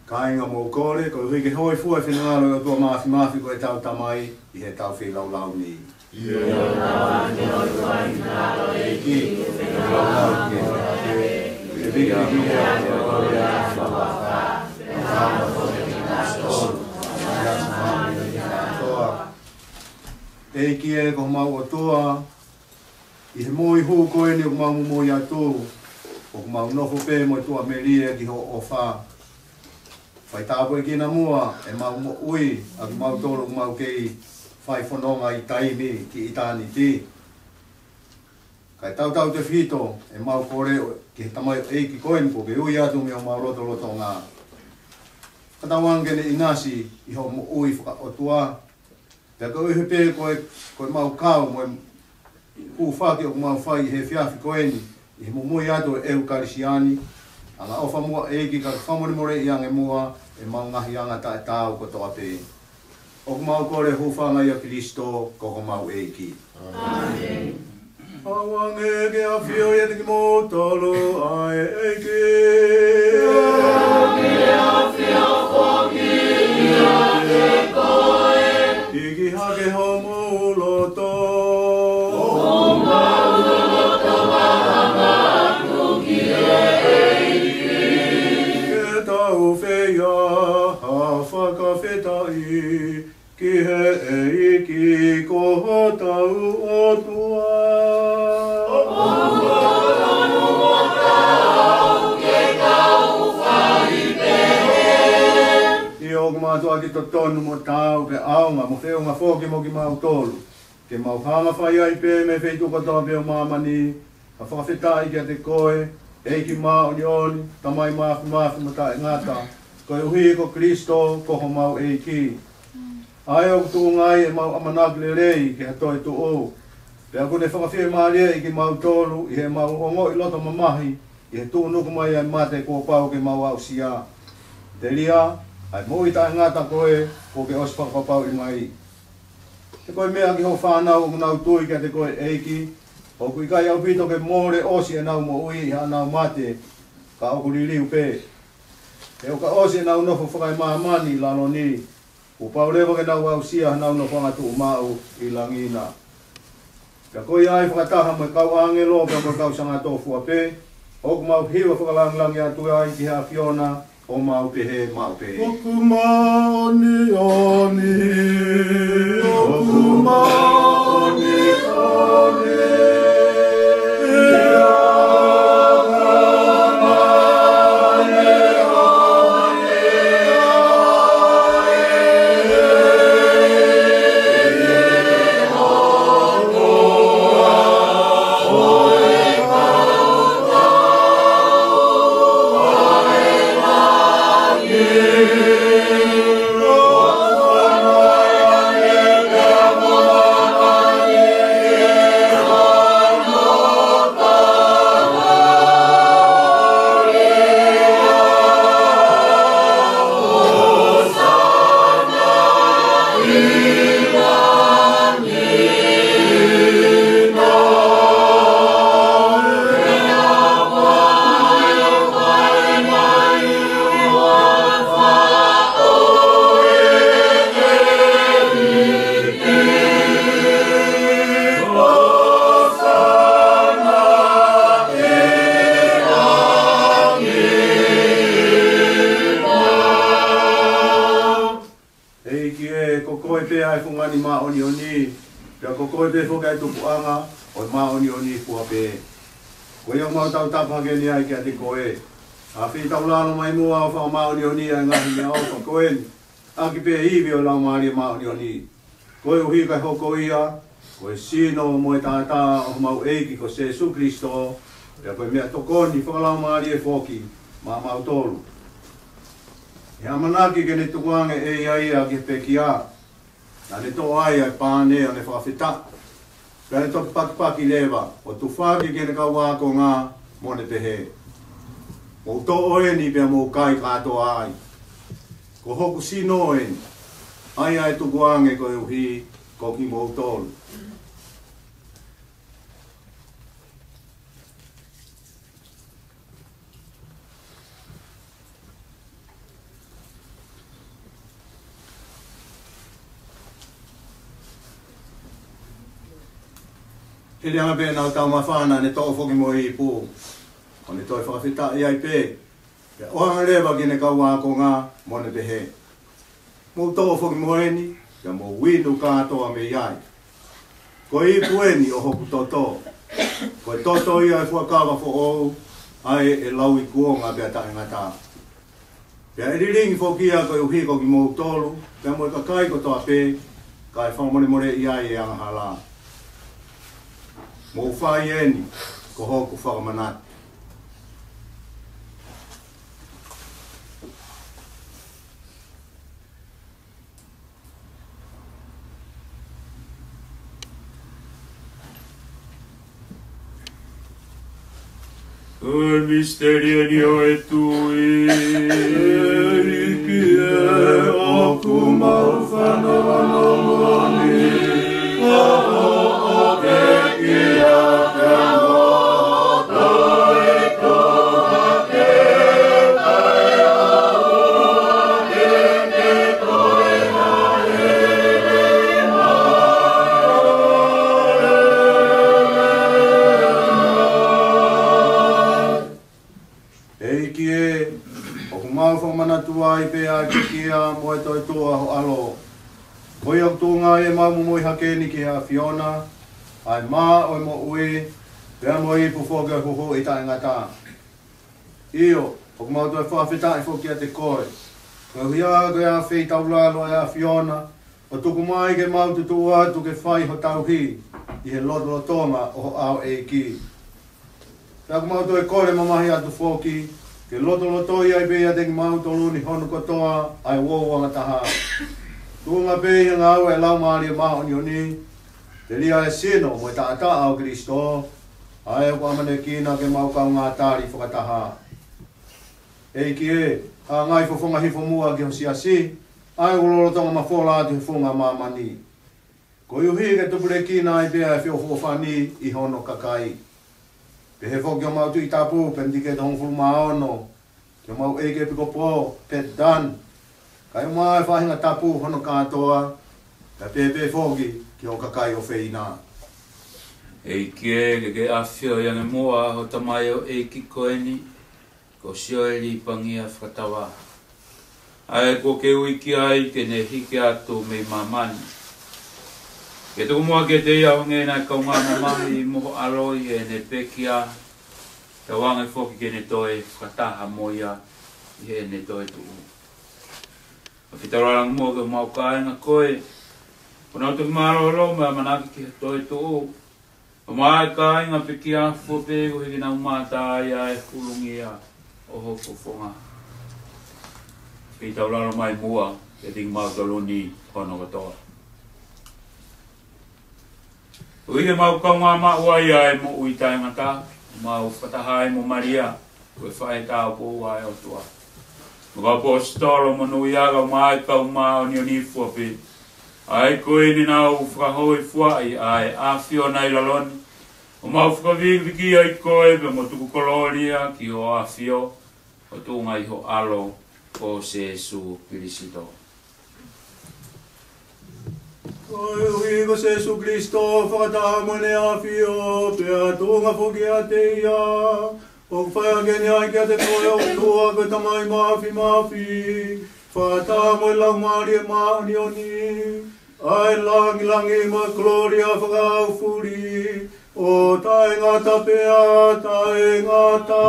Kāinga, mou kole, koeʻuhi ke hōifua ʻa e finangalo ʻo e ʻOtua Māfimafi ko ʻetau Tamai ʻi heʻetau feilaulau ni. ʻIo, tauange ke hōifua ʻa e finangalo ʻo e ʻEiki ʻi heʻetau feilaulau ni. ʻEiki ē, ko homau ʻOtua, ʻi he moʻui hū ko eni ʻoku mau momoi atu, ʻoku mau nofo pē mo e tuʻamelie ki hoʻo ʻofa. Faitāpuekina muʻa ʻemau moʻui ʻa kimautolu ʻoku mau kei fai fononga ʻi taimi ki ʻitāniti. Kae tautautefito ʻemau kole ki he tamaioʻeiki ko eni kuo ke ui atu mei homau lotolotonga. Fakatauange ke ne ʻinasi ʻi hoʻo moʻui fakaʻotua. Pea koeʻuhi pē ko e, ko ʻemau kau mo e hūfaki ʻoku mau fai he efiafi ko eni ʻi he momoi atu ʻo e ʻEukalisia ni, angaʻofa muʻa ʻEiki kae fakamolemoleʻi ange muʻa ʻemau ngaahi anga taʻetaau kotoa pē. ʻOku mau kole hūfanga ʻia Kalaisi ko homau ʻEiki. ʻĀmeni. Tauange ke ʻafio ʻiate kimoutolu ʻa e ʻEiki. Ke ʻafio foki ʻiate koe. ʻIki hake homou loto. ʻO mau loto maʻamaʻa atu ki he ʻEiki. Ke tau fai ha fakafetaʻi ki he ʻEiki ko hotau ʻOtua. ʻOku totonu mo taau ke tau fai pehē. ʻIo, ʻoku mātuʻaki totonu mo taau ke ʻaonga mo feʻunga foki mo kimautolu, ke mau hanga fai ai pē mei he feituʻu kotoa pē ʻo māmani, ha fakafetaʻi kiate koe, ʻEiki māʻoniʻoni, Tamai Māfimafi mo Taʻengata, koeʻuhi ko Kalaisi ko homau ʻEiki. ʻA ia ʻoku tuʻunga ai ʻemau ʻamanaki lelei ki ha toetuʻu, pea ʻoku ne fakafiemālieʻi kimautolu ʻi heʻemau ongoʻi loto mamahi ʻi he tuʻunuku mai ʻa e mate kuo pau ke mau aʻusia, telia ʻa e moʻui taʻengata ko ē kuo ke ʻosi fakapapauʻi mai. He ko e meʻa ki hoʻo fānau ʻoku nau tui kiate koe, ʻEiki, ʻoku ʻikai ʻaupito ke mole ʻosi ʻenau moʻui ʻi haʻanau mate, ka ʻoku liliu pē. He ʻo ka ʻosi ʻenau nofo fakaemāmani ʻi lalo ni, kuo pau leva ke nau aʻusia hanau nofoʻanga tuʻumaʻu ʻi langi na. Pea ko ia ai, fakataha mo e kau ʻāngelo pea mo e kau sanga tōfua pē, ʻoku mau hiva fakalāngilangi atu ai ki he ʻAfiona, ʻo mau pehē maʻu pē: ʻOku māʻoniʻoni, ʻoku māʻoniʻoni. koe pē ʻa e fungani māʻoniʻoni, pea ko koe pē foki ʻa e tupuʻanga ʻo e māʻoniʻoni fua pē. Ko ia ʻoku mau tautapa hake ni ai kiate koe, ʻa e feitaulalo mai muʻa ʻo fakamāʻoniʻoni ʻa e ngaahi meʻaʻofa ko eni, ʻaki pē ivi ʻo e Laumālie Māʻoniʻoni. Koeʻuhi kae hoko ia ko e sino mo e taʻataʻa ʻo homau ʻEiki ko Sēsū Kalaisi, pea ko e meʻatokoni fakalaumālie foki maʻamautolu. ʻI he ʻamanaki ke ne tukuange ʻe ia ia ki he pekia, naʻa ne toʻo ai ʻa e pane ʻo ne fakafetaʻi, pea ne toki pakipaki leva ʻo tufaki ki heʻene kau ākonga, mo ne pehē: Mou toʻo eni pea mou kai kātoa ai. Ko hoku sino eni, ʻa ia ʻe tukuange koeʻuhi ko kimoutolu. Hili ange pē ʻenau taumafa, naʻa ne toʻo foki mo e ipu, ʻo ne toe fakafetaʻi ai pē, pea ʻoange leva ki heʻene kau ākonga, mo ne pehē: Mou toʻo foki mo eni, pea mou inu kātoa mei ai. Ko e ipu eni ʻo hoku toto. Ko e toto ia ʻo e fuakava foʻou, ʻa ia ʻe lauikuonga pea taʻengata. Pea ʻe lilingi foki ia koeʻuhi ko kimoutolu, pea mo e kakai kotoa pē, kae fakamolemoleʻi ai ʻa e angahala. Mou fai eni ko hoku fakamanatu. Ko e misiteli eni ʻo e tui. ʻEiki ē, ʻoku mau fanongonongo ni ʻa hoʻo pekia, pea mo toe toʻo hake ʻa e ʻaho ʻo e ʻEiki ē, ʻoku mau fakamanatu ai pē ʻa e pekia mo e toetuʻu ʻa ho ʻAlo. Ko ia ʻoku tuʻunga ai ʻemau momoi hake ni ki he ʻAfiona, ʻa e mā ʻo e moʻui, pea mo e ipu foki ʻo e huhuʻi taʻengata. ʻIo, ʻoku mau toe fakafetaʻi foki kiate koe, koeʻuhi ko e feitaulalo ʻa e ʻAfiona, ʻo tuku mai ke mau tutuʻu atu ke fai ho tauhi ʻi he lotolotonga ʻo ho ʻao ʻEiki. Pea ʻoku mau toe kole mamahi atu foki, ke lotolotoi ai pē ʻiate kimautolu ni hono kotoa ʻa e uouangataha, tuʻunga pē ʻi he ngāue ʻa e Laumālie Māʻoniʻoni, telia ʻa e sino mo e taʻataʻa ʻo Kalaisi, ʻa ia ʻoku ʻamanekina ke mau kaungā tali fakataha. ʻEiki ē, hangai fofonga hifo muʻa ki ho siasi, ʻa ia ʻoku lolotonga mafola atu he funga māmani, koeʻuhi ke tupulekina ai pē ʻa e feʻofoʻofani ʻi hono kakai. Pehē foki ki homau Tuʻi Tapu, Penitiketi hongofulu mā ono, ki homau ʻEiki ʻEpikopō, Peti Dunn, kae ʻumaʻā ʻa e faʻahinga tapu hono kātoa, kae pehē pē foki ki ho kakai ʻofeina. ʻEiki ē, ke ke ʻafioʻi ange muʻa ho tamaioʻeiki ko eni, ko Sioeli Pangia Fakatava, ʻa ia kuo ke ui ki ai ke ne hiki atu mei māmani. Ke tuku muʻa kiate ia ʻa e ngaahi kaungā mamahi mo ho ʻAlo ʻi heʻene pekia, pea ʻoange foki ke ne toe fakataha mo ia ʻi heʻene toetuʻu. Fakafetaulaki muʻa ki homau kāinga ko ē, kuo nau toki mālōlō mo ʻamanaki ki he toetuʻu, ʻo maʻu ʻa e kāinga pekia fua pē koeʻuhi ke nau mamata ai ʻa e hulungia ʻo ho fofonga. Fakafetaulaki mai muʻa kiate kimautolu ni hono kotoa. Koeʻuhi ke mau kaungā maʻu ai ʻa e moʻui taʻengata, mau fakataha ai mo Malia, ko e faʻē tāupoʻou ʻa e ʻOtua, mo e kau ʻaposetolo monūʻia, kae ʻumaʻā ʻa e kau māʻoniʻoni fua pē, ʻa ia ko eni naʻa nau fakahōifuaʻi ʻa e ʻAfiona ʻi lalo ni, ʻo mau fakavikivikiʻi koe pea mo tuku kolōlia ki ho ʻAfio, ʻo tuʻunga ʻi ho ʻAlo ko Sēsū Kalaisi. Koeʻuhi ko Sēsū Kalaisi fakataha mo ʻene ʻAfio, pea tuʻunga foki ʻiate ia, ʻoku fai hake ni ai kiate koe ʻOtua ko e Tamai Māfimafi, fakataha mo e Laumālie Māʻoniʻoni, ʻa e langilangi mo e kolōlia fakaofuli, ʻo taʻengata pea taʻengata.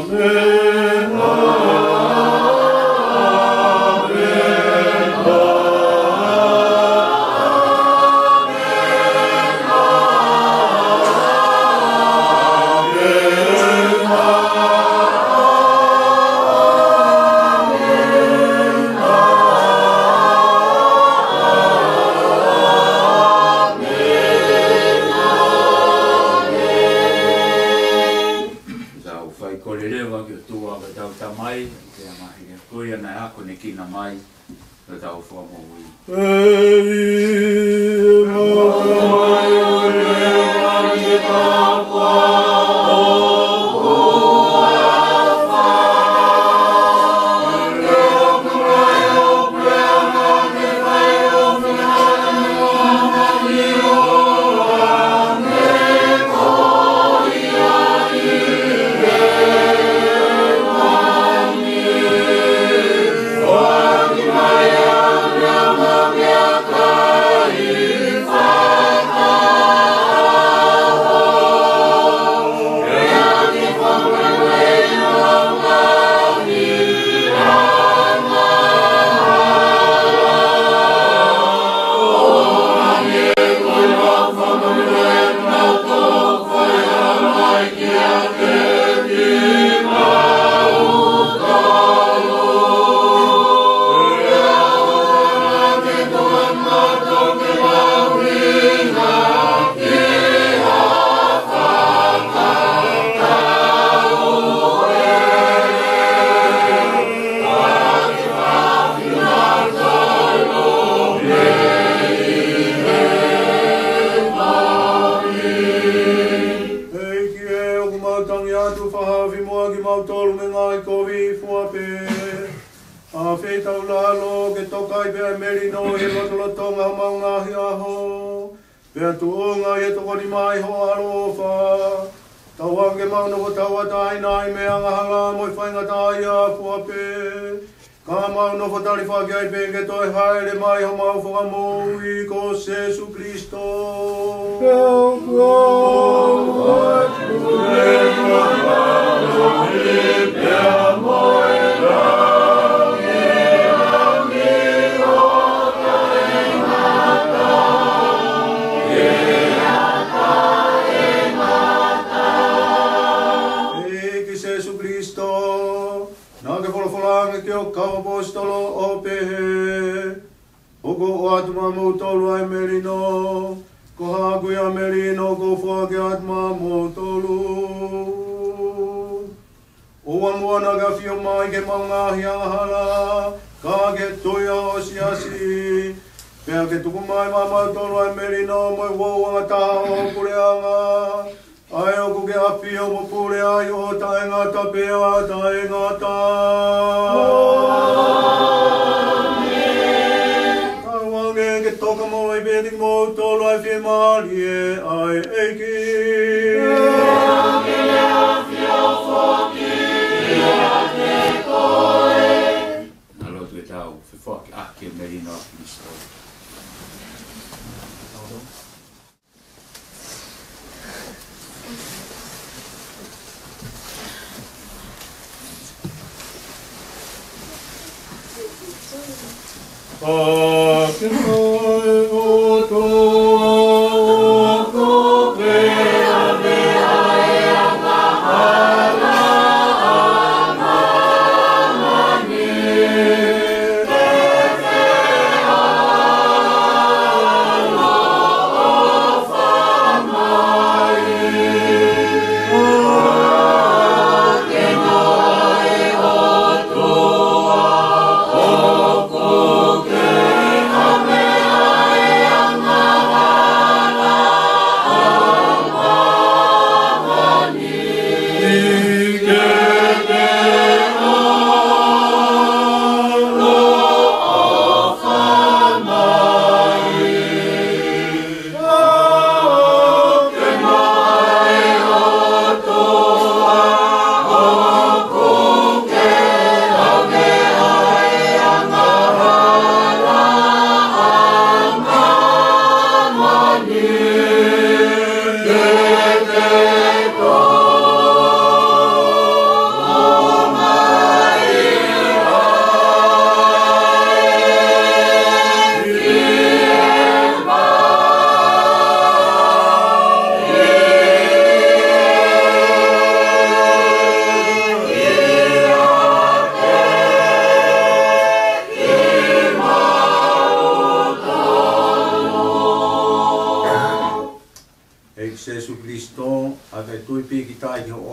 ʻĀmeni. Tau fai kole leva ki he ʻOtua ko ʻetau Tamai, pea mahino ko ia naʻe akonekina mai ʻetau Fakamoʻui. ʻEiki ē, ʻoku mau tangi atu fakahaofi muʻa kimautolu mei he ngaahi kovi fua pē. ʻAfeʻi ʻetau lalo ke toka ai pē ʻa e melino ʻi he lotolotonga ʻo homau ngaahi ʻaho, pea tuʻunga ʻi he tokoni mai ho ʻAlo ʻofa, tauange ke mau nofo tauʻatāina ai mei he angahala mo e faingataʻaʻia fua pē, ka mau nofo talifaki ai pē ke toe hāʻele mai homau Fakamoʻui ko Sīsū Kalaisi. ʻEiki Sīsū Kalaisi, naʻa ke folofola ange ki hoʻo kau ʻaposetolo ʻo pehē: ʻOku ou ʻoatu maʻamoutolu ʻa e melino, ko haʻaku ia ʻa e melino ʻoku ou foaki atu maʻamoutolu. ʻOua muʻa naʻa ke ʻafio mai ki heʻemau ngaahi angahala, ka ke tui ʻa ho siasi. Pea ke tuku mai maʻamoutolu ʻa e melino mo e uouangataha ʻo ho puleʻanga, ʻa ia ʻoku ke ʻafio mo pule ai ʻo taʻengata pea taʻengata. Tauange ke toka mo e peni kimoutolu ʻa e fiemālie ʻa e ʻEiki. Naʻa lotu ke tau fefoaki ʻaki e melino ʻa Kalaisi.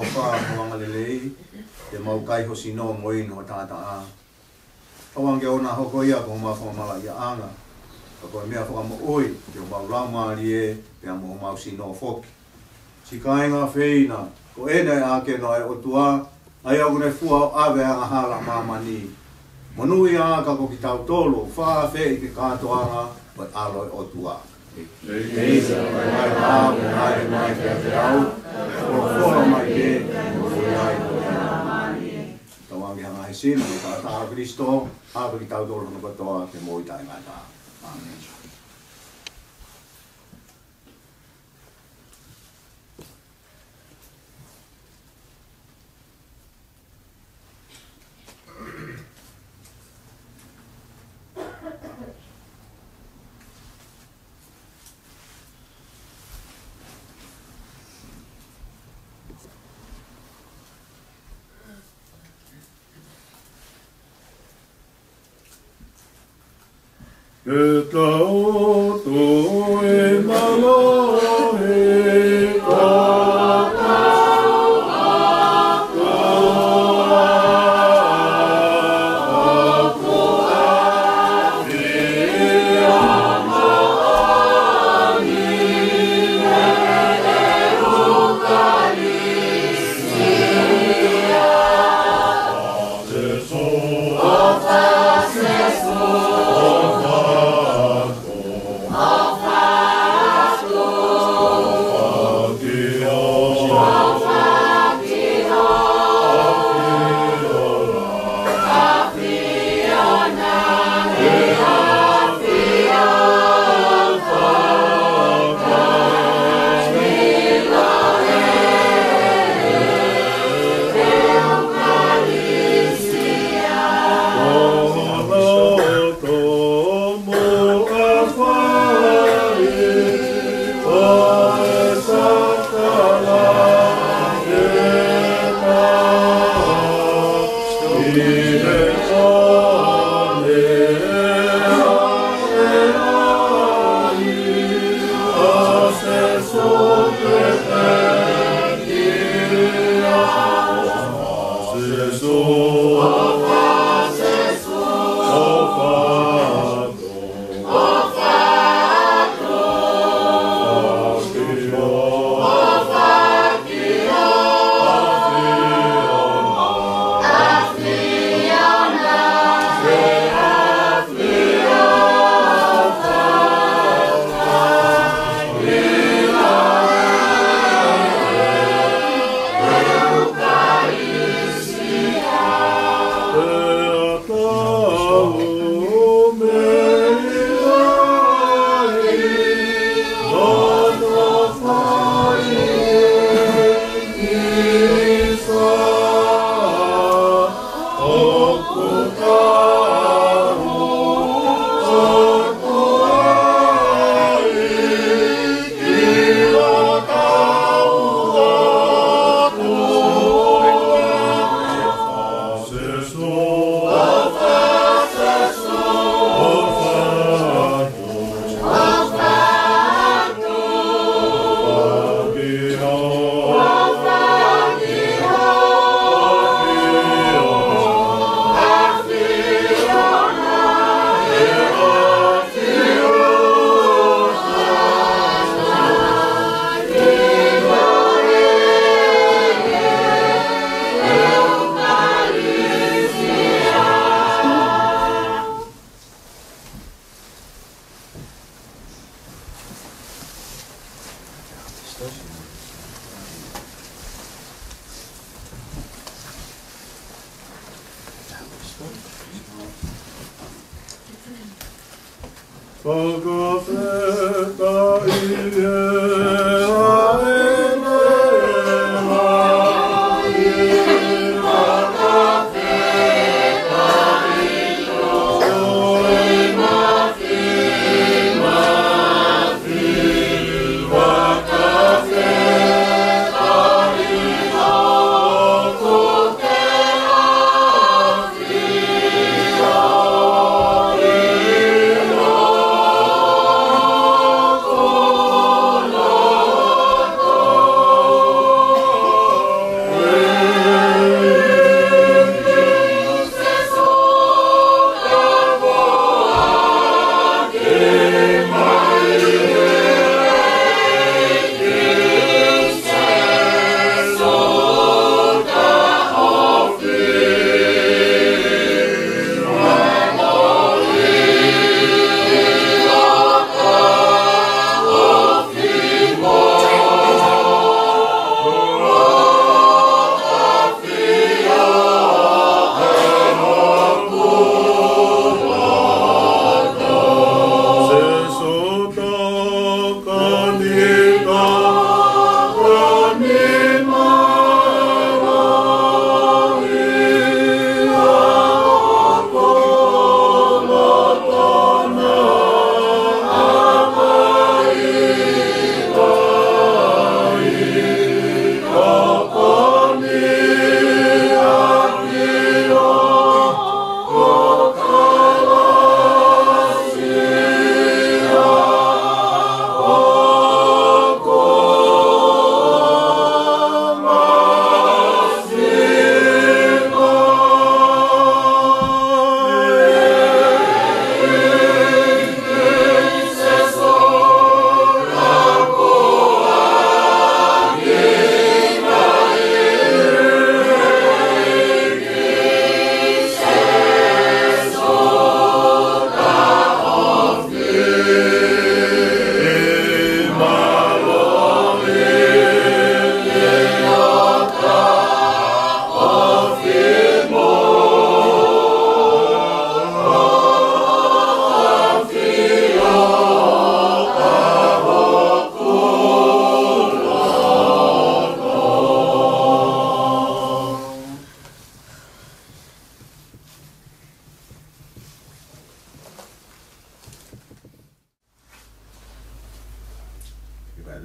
ʻOfa mo angalelei, te mau kai ho sino mo inu ho taʻataʻa. Tauange ke ʻoua naʻa hoko ia ko homau fakamalaʻiaʻanga, ka ko e meʻa fakamoʻui ki homau laumālie pea mo homau sino foki. Siʻi kāinga feina, ko eni ʻa e ʻākena ʻo e ʻOtua, ʻa ia ʻoku ne fua ʻo ʻave ʻa e angahala ʻa māmani. Monūʻia ā ka ko kitautolu ʻoku fakaafeʻi ki he kātoanga ʻo e ʻAlo ʻo e ʻOtua. ʻEiki, ʻoku ke ʻi ai ʻa e ʻao, ʻoku ke ʻi ai ʻa e feʻauhi, folofola mai pē, ʻoku ʻi ai ʻa e moʻui. Tauange ha ngaahi sino ʻo e taʻataʻa ʻo Kalaisi, ʻave kitautolu hono kotoa ki he moʻui taʻengata. ʻĀmeni. Ke tau toe mālohi,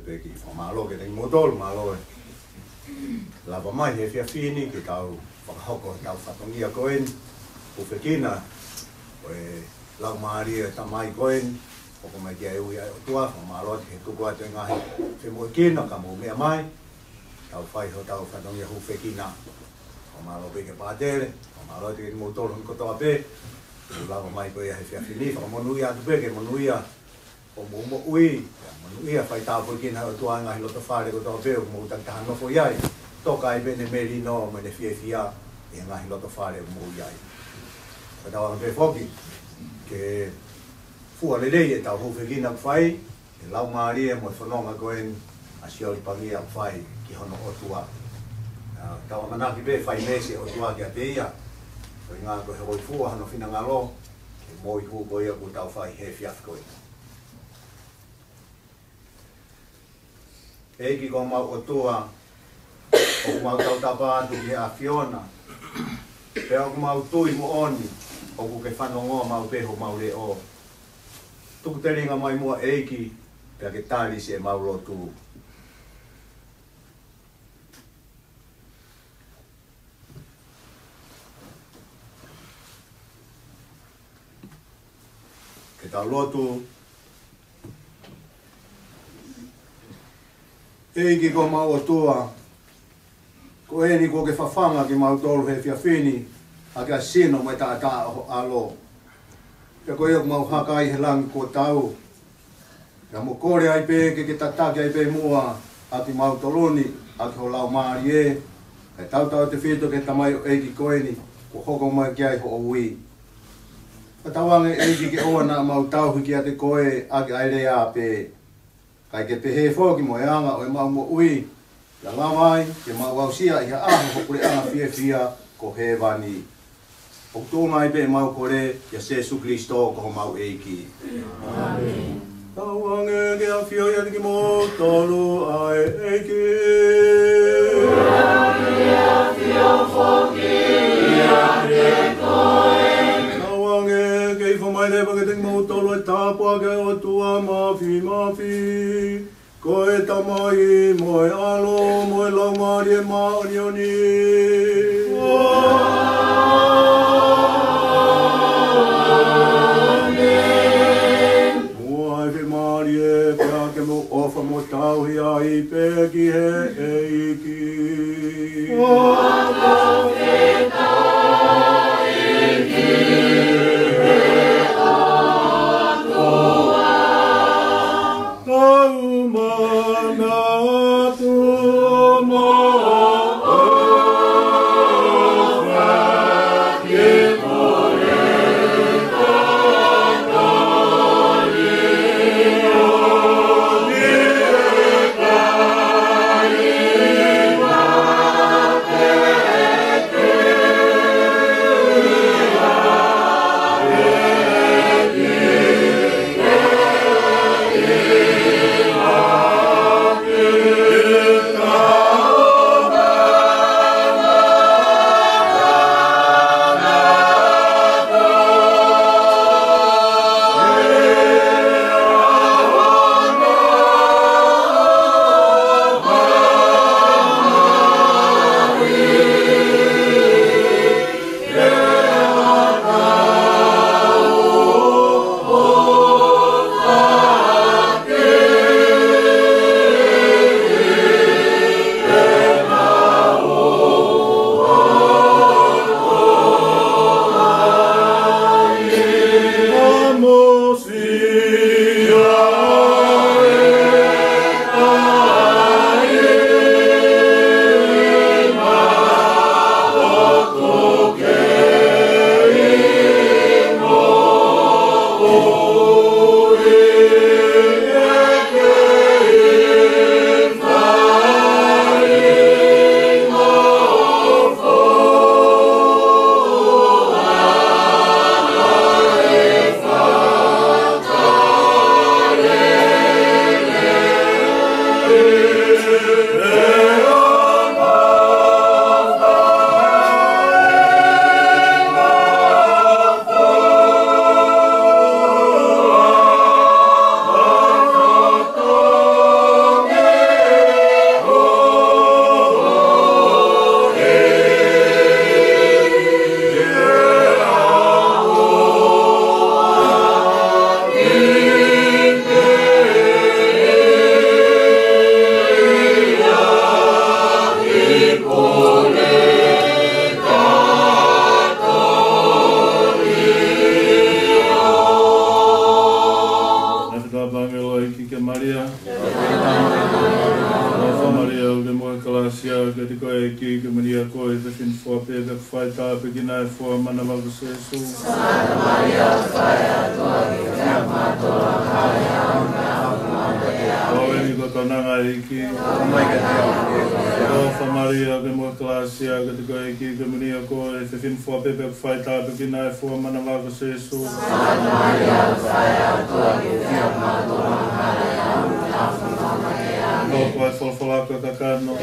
Pea ke fakamālō kiate kimoutolu, mālō e lava mai he efiafi ni ke tau fakahoko ʻetau fatongia ko eni, hūfekina ʻo e Laumālie ʻo e Tamai ko eni, hoko mai ki ai e ui ʻa e ʻOtua. Fakamālō atu he tuku atu e ngaahi femoʻuekina ka mou meʻa mai, tau fai hotau fatongia hūfekina. Fakamālō pē ki he pātele, fakamālō atu kiate kimoutolu hono kotoa pē, ʻoku lava mai ko ia he efiafi ni. Fakamonūʻia atu pē ke monūʻia hoʻomou moʻui, pea monūʻia fai tāpuekina ʻe he ʻOtua e ngaahi lotofale kotoa pē ʻoku mou takitaha nofo ʻi ai. Toka ai pē ʻene melino mo ʻene fiefia ʻi he ngaahi lotofale ʻoku mou ʻi ai. Fakatauange pē foki ke fua lelei ʻetau hūfekina ʻoku fai, he laumālie mo e fononga ko eni ʻa Sioli Pangia ʻoku fai ki hono ʻOtua. ʻA, tau ʻamanaki pē fai meesi e ʻOtua kiate ia, koeʻuhinga ko e hōifua hono finangalo, ke mou ʻi hū ko ia kuo tau fai he efiafi ko eni. ʻEiki ko homau ʻOtua, ʻoku mau tautapa atu ki he ʻAfiona, pea ʻoku mau tui moʻoni ʻoku ke fanongoa maʻu pē homau leʻo. Tuku telinga mai muʻa ʻEiki, pea ke tali siʻemau lotu. Ke tau lotu. ʻEiki ko homau ʻOtua, ko eni kuo ke fafanga kimautolu he efiafi ni ʻaki ʻa e sino mo e taʻataʻa ʻo ho ʻAlo. Pea ko ia ʻoku mau haka ai he langi kuo tau, pea mo kole ai pē ke ke tataki ai pē muʻa ʻa kimautolu ni ʻaki ho Laumālie, kae tautautefito ki he tamaioʻeiki ko eni kuo hoko mai ki ai hoʻo ui. Fakatauange ʻEiki ke ʻoua naʻa mau tauhi kiate koe ʻaki ʻa e lea pē, kae ke pehē foki mo e anga ʻo ʻemau moʻui, pea lava ai ke mau aʻusia ʻi ha ʻaho ho puleʻanga fiefia ko hēvani. ʻOku tuʻunga ai pē ʻemau kole ʻia Sīsū Kalaisi ko homau ʻEiki. ʻĀmeni. Tauange ke ʻafioʻi ʻiate kimoutolu ʻa e ʻEiki. Tauange ke ifo mai leva kiate kimoutolu e tāpuaki ʻa e ʻOtua Māfimafi. Ko e Tamai, mo e ʻAlo, mo e Laumālie Māʻoniʻoni. ʻĀmeni. Mou fiemālie, pea ke mou ʻofa mo tauhi ai pē ki he ʻEiki. Tau manatu maʻa Ko Sēsū. Santa Maria, ʻofa ʻa e ʻOtua, ke fai kiate kimautolu angahala, ʻi he ʻaho ni mo e ʻaho ʻo ʻemau mate. ʻOku ʻi ai ʻa e konga ʻo e ʻEiki. Mai kiate au. ʻOfa Maria, ʻoku ke moʻui ʻi he kalāsia, ʻoku ʻiate koe ʻa e ʻEiki, ko e ʻEiki ko e ʻEiki, ko e fefine fua pē pea ʻoku fai tāpuekina ʻa e fua manava ko Sēsū. Santa Maria, ʻofa ʻa e ʻOtua, ke fai kiate kimautolu angahala, ʻi he ʻaho ni mo e ʻaho ʻo ʻemau mate. ʻOku ʻi ai e folofola ʻoku kakano.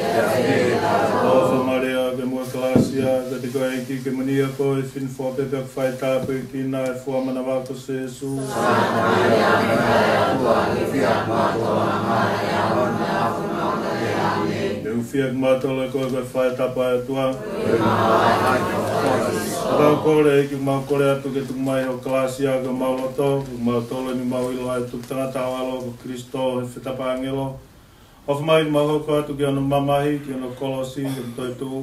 ʻOfa Maria, ʻoku ke moʻui ʻi he kalāsia, ʻoku ʻiate koe ʻa e ʻEiki, ko e ʻEiki ko e ʻEiki, ko e fefine fua pē pea ʻoku fai tāpuekina ʻa e fua manava ko Sēsū. Santa Maria, ʻofa ʻa e ʻOtua, ke fai kiate kimautolu angahala, ʻi he ʻaho ni mo e ʻaho ʻo ʻemau mate. ʻĒmeni. Ke ʻufiʻaki kimautolu ʻe koe ko e fai tapu ʻa e ʻOtua. Ko e mau ʻai ʻa e folofola. Ko ʻemau kole, ʻEiki, ʻoku mau kole atu ke tuku mai hoʻo kalāsia ki homau loto, kiate kimautolu ni, ʻoku mau ʻilo ʻa e tuku tangata ho ʻAlo ko Kalaisi ʻi he fetapa ʻāngelo. ʻOfa mai ke mau hoko atu ki hono mamahi, ki hono kolosi, ki hono toetuʻu,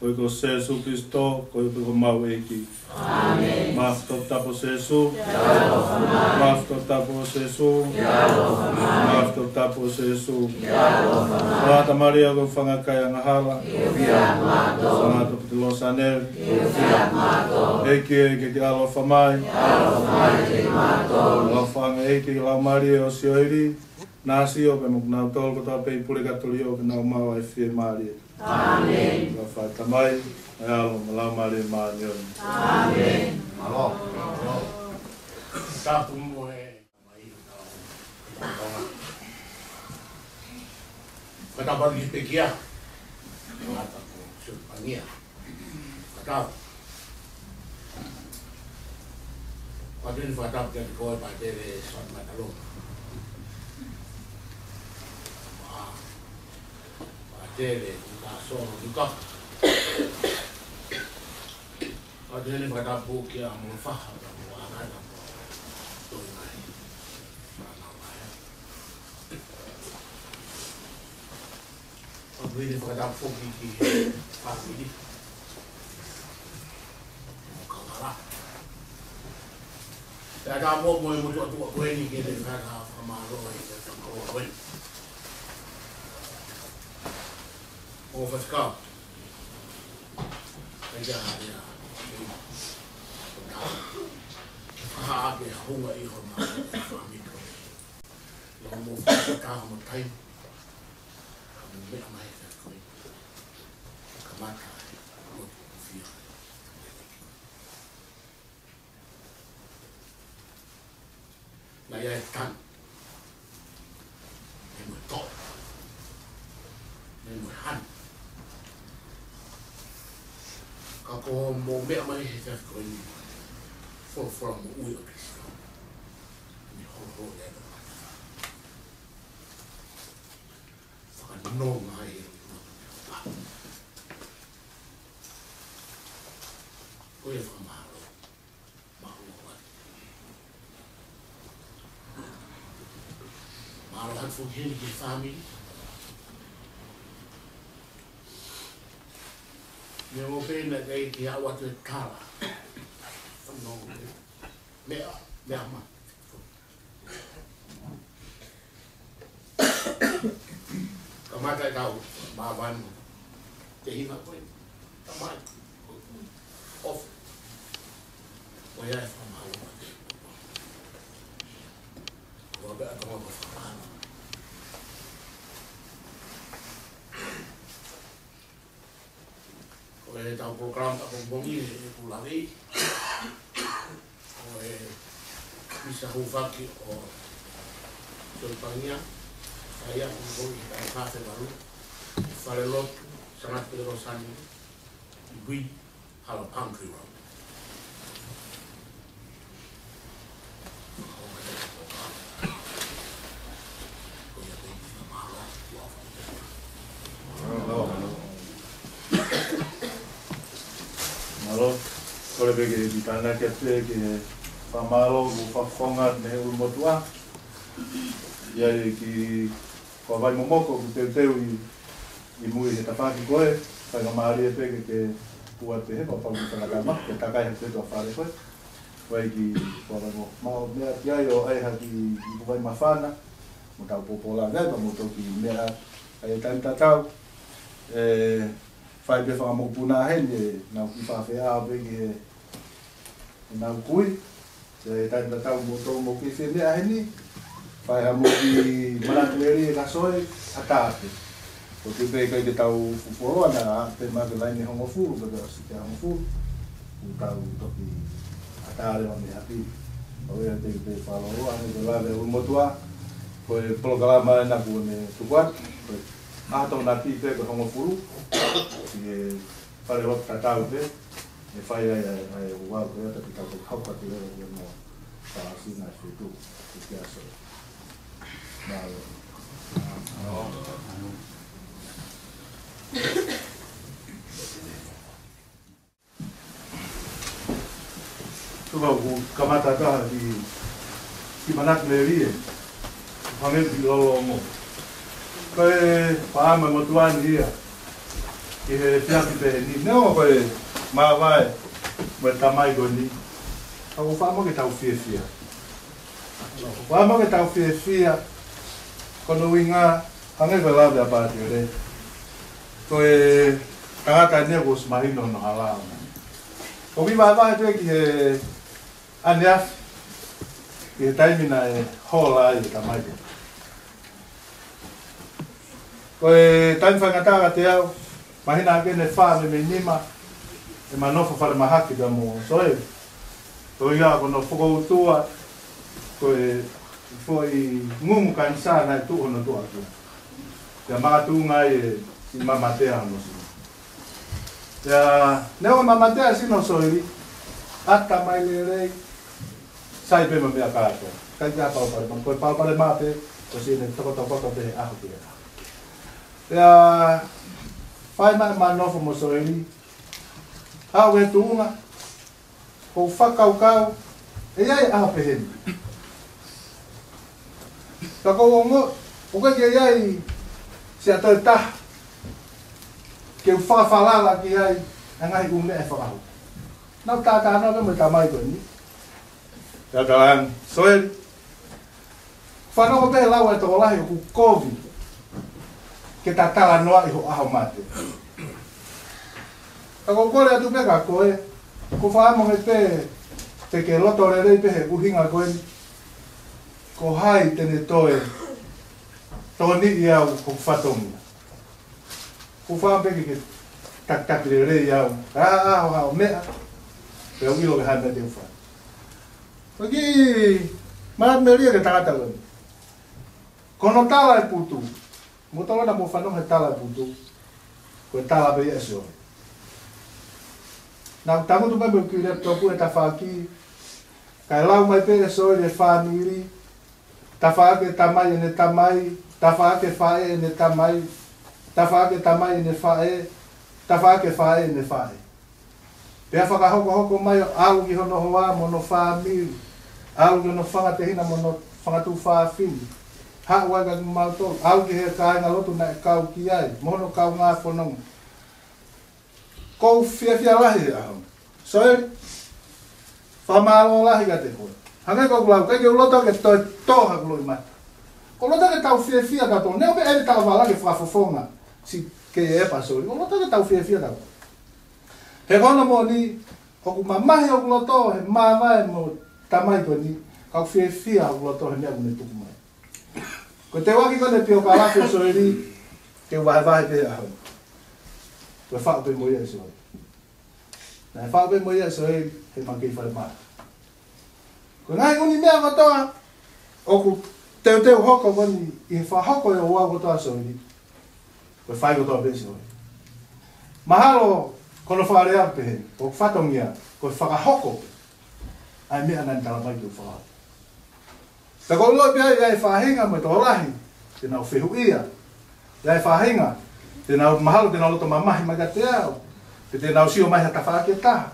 koeʻuhi ko Sēsū Kalaisi, koeʻuhi ko homau ʻEiki. ʻĒmeni. Maʻu ʻa e toputapu ʻo Sēsū. Maʻu ʻa e toputapu ʻo Sēsū. Maʻu ʻa e toputapu ʻo Sēsū. Santa Maria, ko e hūfangaʻi ʻa e angahala. Santa Topiti Losanele. ʻEiki, ʻEiki, ke ke ʻaloʻofa mai. ʻAloʻofa mai kiate kimautolu. ʻAloʻofa ange ʻEiki, Laumālie ʻo Sioeli, naʻa sio pea mo kinautolu kotoa pē ʻi Pulekatōlio, ke nau maʻu ʻa e fiemālie. ʻĒmeni. ʻOfa ʻa e Tamai, ʻa e ʻAlo, mo e Laumālie Māʻoniʻoni. ʻĒmeni. Mālō. Tapu mo e. Fakatapu ki he pekia. Fakatapu, Siosiua Pangia. Fakatapu. ʻOatu ʻeni e fakatapu kiate koe Pātele Soni Mataloa. Pātele Nuka Solo Nuka. ʻOatu ʻeni e fakatapu kia Molofaha, mo Akana, mo Toinai. ʻOatu ʻeni e fakatapu foki ki he fāmili ʻo Kavala. Pea tapu mo e motuʻa tuʻa ko eni ke ne fai ha fakamālō ʻi he fakamālō ko eni. ʻO fasikau. ʻAi ʻa e, ʻa e, ke fakahā ʻa e hunga ʻi hono fāmili ko ē. Lava mo fakataha mo taimi. Ka mo meʻa mai he ko ē. Kamata ʻa e lotu fia. Naʻe ʻi ai e tanu. Naʻe mo e toʻo. Naʻe mo e hanu. Ka ko hoʻomou meʻa mai he taimi ko eni. Folofola moʻui ʻo Kalaisi. Naʻe holoholo ʻi ai e mata. Fakanonga ai e lotu. Ko ia fakamālō. Mālō atu. Mālō atu foki heni ki he fāmili. Meʻa mo pena kei ke ʻoatu e tala. Fano. Meʻa, meʻa ma. Kamata e tau māvanu. Te hina koe. Tamai. ʻOfa. Ko ia e fakamālō. Ko ia pē ʻa Tonga ko e fakamālō. Ko e tau polokalama ʻapongipongi ʻe kula vei. Ko e misa hūfaki ʻo Siosiua Pangia. ʻA ia ʻoku ʻi he taʻu fā fe valu. Fale lotu, Sangata Petelosani, ʻi Vili, Hala Pangkiro. Mālō. Kole pē ke u tānaki atu pē ke fakamālō, ʻoku fakafofonga mei he ʻulumotuʻa. ʻI ai e kiʻi kua vai momoko, ʻoku teuteu ʻi, ʻi mui he tafaʻaki ko ē, faingamālie pē ke, ke ʻoatu pē he pau ke fakatama, ke takai hake pē tuʻa fale ko ē. Vai ki kua vai mo, mau meʻa ki ai ʻo ʻai ha kiʻi ipu vai māfana, mo tau pōpōlani ai, pea mo toki meʻa ai e taimi tatau. ʻE, fai pē fakamokopuna heni, ʻe, nau kiʻi fakafeʻao pē ki he Nau kui, ʻi he taimi tatau mo tō mo ki fē meʻa heni, fai ha mo ki manatu eri e kasoe, ʻatā pē. Ko te pē kai ke tau fufolo ana, pē ma ke laine hongofulu, pē pē ʻosi ke hongofulu, ʻoku tau toki ʻatā leva mei ʻapi. ʻO ia te ke pē falo, ane ke lave ʻo motua, ko e polokalama ena kuo ne tuku atu, ko e ʻaho Tokonaki pē ko e hongofulu, ʻi he fale lotu tatau pē, ʻe fai ai, ai, ai, ʻo ua, ko ia te tau hoko atu leva ia mo Palesina e fetu, ʻi he aso. Mālō. Tuku au ke kamata taha ki, ki manatu melie. Hangē ki lolo mo. Ko e paama mo tuani ia. Ki he fiafi pē ni. Neongo ko e māvae mo e tamai ko eni. Ka ʻoku ou fakaʻamu ke tau fiefia. Fakaʻamu ke tau fiefia. Ko hono ʻuhinga, hangē ko e lave ʻa Pātele. Ko e tangata eni kuo ʻosi mahino hono hala. ʻOku ou vahevahe pē ki he ʻaneafi, ki he taimi naʻe hola ai e tamai. Ko e taimi faingataʻa kiate au, māhina ʻaki ʻene fā mei nima, ʻema nofo falemahaki pea mo Soeli. Ko ia ko hono fokoutua, ko e foʻi ngumu kanisā naʻe tuʻu hono tuʻa kia. Pea makatuʻunga ai e, e mamatea hono sino. Pea, neongo e mamatea e sino ʻo Soeli, ʻata mai lelei, sai pē mo e meʻa kātoa. ʻIkai ke ʻi ai ha palopalema, ko e palopalema pē, ko siʻene tokotokoto pē he ʻaho ki he ʻaho. Pea, fai mai ʻema nofo mo Soeli, aʻu ki he tuʻunga, ʻoku ou fakakaukau, ʻe ʻi ai e ʻaho pehē ni. Ka ʻoku ou ongoʻi, ʻoku ʻikai ke ʻi ai siʻa toe taha, ke u fakafalala ki ai, ʻa e ngaahi ʻū meʻa ʻe fakahoko. Naʻá ku talanoa pē mo e tamai ko eni. Pea talaange, Soeli, fanongo pē he lau ʻa e tokolahi ʻoku kovi ke ta talanoaʻi ho ʻaho mate. Ka ʻoku ou kole atu pē kia koe, ʻoku ou fakaʻamu ange pē te ke loto lelei pē he ʻuhinga ko eni, ko hai te ne toe tokoniʻi au hoku fatongia. ʻOku ou fakaʻamu pē ke ke takitaki lelei au. ʻA, ʻa, ʻa, ʻa, meʻa, pea u ʻilo ki he meʻa te u fai. Ko e kiʻi manatu melie ki he tangata ko eni. Ko hono tala e putu. Mou tala naʻa mou fanongo he tala e putu. Ko e tala pē ia ʻe Soeli. Naʻá ku tangutu mai mo e kiʻi laptop he tafaʻaki. Kae lau mai pē ʻe Soeli e fāmili. Tafaʻaki e tamai ʻene tamai. Tafaʻaki e faʻē ʻene tamai. Tafaʻaki e tamai ʻene faʻē. Tafaʻaki e faʻē ʻene faʻē. Pea fakahokohoko mai ʻo ʻalu ki hono hoa mo hono fāmili, ʻalu ki hono fanga tehina mo hono fanga tuofāfine, haʻu ai kia kimautolu, ʻalu ki he kāingalotu naʻe kau ki ai, mo hono kaungā fononga. ʻOku ou fiefia lahi he ʻaho ni. Soeli, fakamālō lahi kiate koe. Hangē ko ʻeku lau, ʻikai ke u loto ke toe tō haʻaku loʻimata. ʻOku ou loto ke tau fiefia kitautolu, neongo pē ʻene tau vala ke fakafofonga, siʻi kei ʻe pā Soeli. ʻOku ou loto ke tau fiefia kitautolu. He ko hono moʻoni, ʻoku mamahi hoku loto he māvae mo e tamai ko eni, ka ʻoku fiefia hoku loto he meʻa kuo ne tuku mai. Ko e teuaki ko eni e piokalafi ʻo Soeli, ke u vahevahe pē he ʻaho ni. Ko e faʻu pē mo ia ʻe Soeli. Naʻe faʻu pē mo ia ʻe Soeli, he ʻema kei falemahaki. Ko e ngaahi ʻū meʻa kotoa, ʻoku teuteu hoko ko eni ʻi he fakahoko ʻe he ouau kotoa ʻa Soeli. Ko e fai kotoa pē ʻe Soeli. Mahalo ko hono fakalea pē he, ko e fatongia, ko e fakahoko pē ʻa e meʻa naʻá ne talamai ke u fakahoko. Pea ʻoku ou ʻilo pē ʻe ʻi ai e faʻahinga mo e tokolahi te nau fehuʻia. ʻI ai e faʻahinga, te nau mahalo, te nau loto mamahi mai kiate au. Pe te nau sio mai ha tafaʻaki ʻe taha.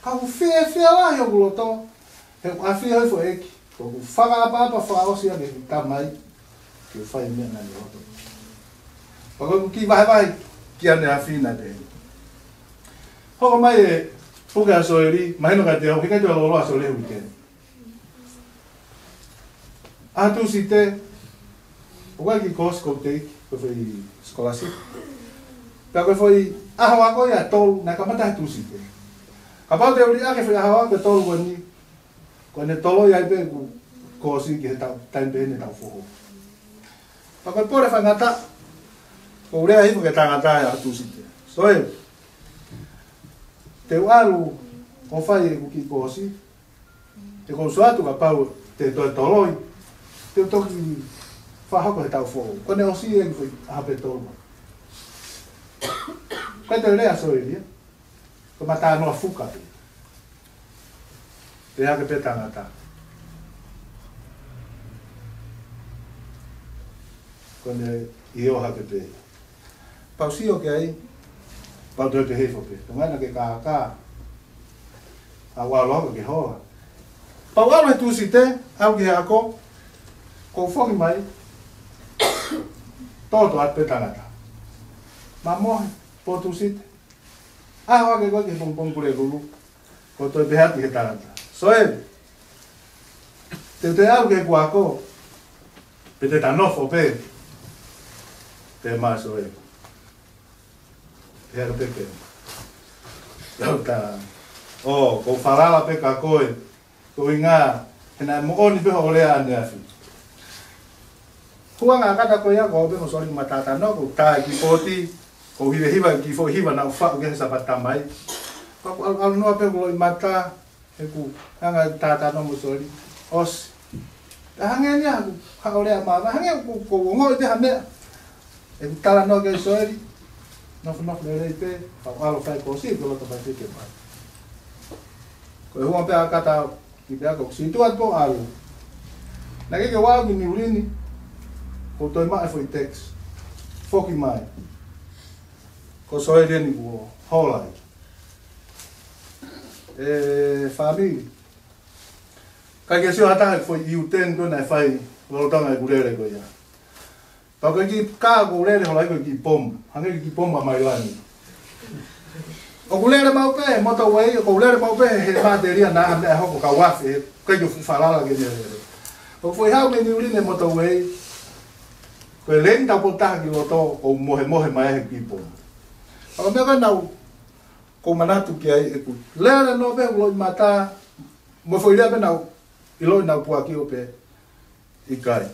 Ka ʻoku fiefia lahi hoku loto, he ʻoku ʻafio hifo e ʻEiki, ʻoku fakaʻapaʻapa fakaʻosi ange ki he tamai, ke fai e meʻa naʻá ne loto. Pea ko ʻeku kiʻi vahevahe ki ʻaneafi naʻe pehē ni. Hoko mai e puke ʻa Soeli, mahino kiate au, he ʻikai toe lōloa ʻa Soeli he weekend. ʻAho Tūsite, ʻoku ʻi ai e kiʻi course ʻoku ou teiki, ko e foʻi scholarship. Pea ko e foʻi ʻaho ako ia ʻe tolu, naʻe kamata he Tūsite. Kapau te u liʻaki e foʻi ʻaho ʻe tolu ko eni, ko ʻene toloi ai pē ʻeku koosi ki he taʻu, taimi pē ʻeni ʻetau foho. Pea ko e pole faingataʻa, ko u lea hifo ki he tangata ia ʻaho Tūsite. Soeli, te u ʻalu ʻo fai ʻeku kiʻi koosi, he ʻoku ou sio atu kapau te u toe toloi, te u toki fakahoko he taʻu foʻou. Ko ʻene ʻosi e foʻi ʻaho pē tolu. Ko e toe lea ʻa Soeli ia. Ko e mata noa fuka pē. Pehē hake pē tangata. Ko ʻene ʻio hake pē. Pea u sio ki ai, pea u toe pehē hifo pē. Tongana ke kākā. ʻA u ʻalu hake ke hola. Pea u ʻalu he Tūsite, ʻalu ki he ako, ko u foki mai, toto atu pē tangata. Mamohe, pō Tūsite. ʻAho hake ko ē ki he pongipongi Pulelulu, ko u toe pehē atu ki he tangata. Soeli, te u toe ʻalu ki heʻeku ako, pe te ta nofo pē, pea mo Soeli. Pehē hake pē ke. Tau ta. ʻO, ko u falala pē kia koe, ko e ʻuhinga, he naʻe moʻoni pē hoʻo lea ʻaneafi. Hū ange ʻa ʻAkata ko ia, ko au pē mo Soeli mata ta noa, ko u tā e kiʻi pōti, ko u hivehiva e kiʻi foʻi hiva naʻa ku faʻu ki he Sāpate Tamai. Pea ko u ʻalu, ʻalu noa pē ʻeku loʻimata, he ʻoku hanga ʻeku tā ta noa mo Soeli. ʻOsi. Pea hangē ni ia, ʻoku haʻu lea mama, hangē ʻoku, ʻoku ou ongoʻi pē ha meʻa. ʻEku talanoa kia Soeli, nofonofo lelei pē, pea u ʻalu ʻo fai koosi, ko e loto fai pē ke mai. Ko e hū ange pē ʻa ʻAkata ki he ako, sio atu pē ʻalu. Naʻe ʻikai ke u ʻalu ki Niu Lini, ko u toe maʻu e foʻi text. Foki mai. Ko Soeli eni kuo hola ai. ʻE fāmili. ʻIkai ke sio ha taha ki he foʻi U-turn ko ē naʻe fai, lolotonga ʻeku lele ko ia. Pea ko e kiʻi kā ʻoku ou lele holo ai ko e kiʻi pomu. Hangē ko e kiʻi pomu ʻa Mailani. ʻOku ou lele maʻu pē he motorway, ʻoku ou lele maʻu pē he matelia naʻa ha meʻa hoko kau afe, ʻikai ke u fuʻu falala ki heʻene lele. ʻOku ou foʻi haʻu mei Niu Lini he motorway, ko e leni taupotu taha ki loto, ʻoku ou mohemohe mai he kiʻi pomu. Pea ko e meʻa ko ē naʻa ku, ʻoku ou manatu ki ai ʻeku lele noa pē ʻeku loʻimata, mo e foʻi lea pē naʻa ku ʻiloʻi naʻa ku puaki ʻo pehē, ʻikai.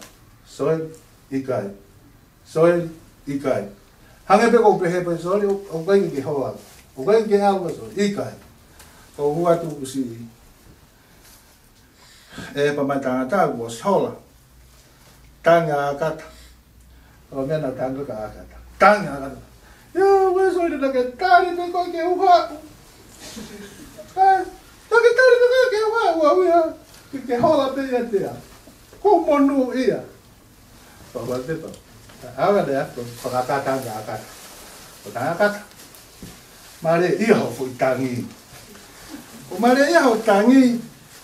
Soeli, ʻikai. Soeli, ʻikai. Hangē pē ko u pehē pē Soeli, ʻo, ʻoku ʻikai ke hola. ʻOku ʻikai ke ʻalu Soeli, ʻikai. Ko u hū atu kuo ʻosi. ʻE pea mai tangata kuo ʻosi hola. Tangi ʻa ʻAkata. ʻO meʻa naʻe tangi kia ʻAkata. Tangi ʻa ʻAkata. ʻIo, ʻauē Soeli naʻa ke tali pē koe ke u haʻu. ʻAi, naʻa ke tali pē koe ke u haʻu, ʻauē. Ke, ke hola pē ʻiate au. Ko u monūʻia. Pea u ʻalu pē pea u. ʻAlu leva, pea u fakakata ange ʻa ʻAkata. Ko e tangi ʻa ʻAkata. Mālieʻia hoʻo foʻi tangi. ʻOku mālieʻia hoʻo tangi,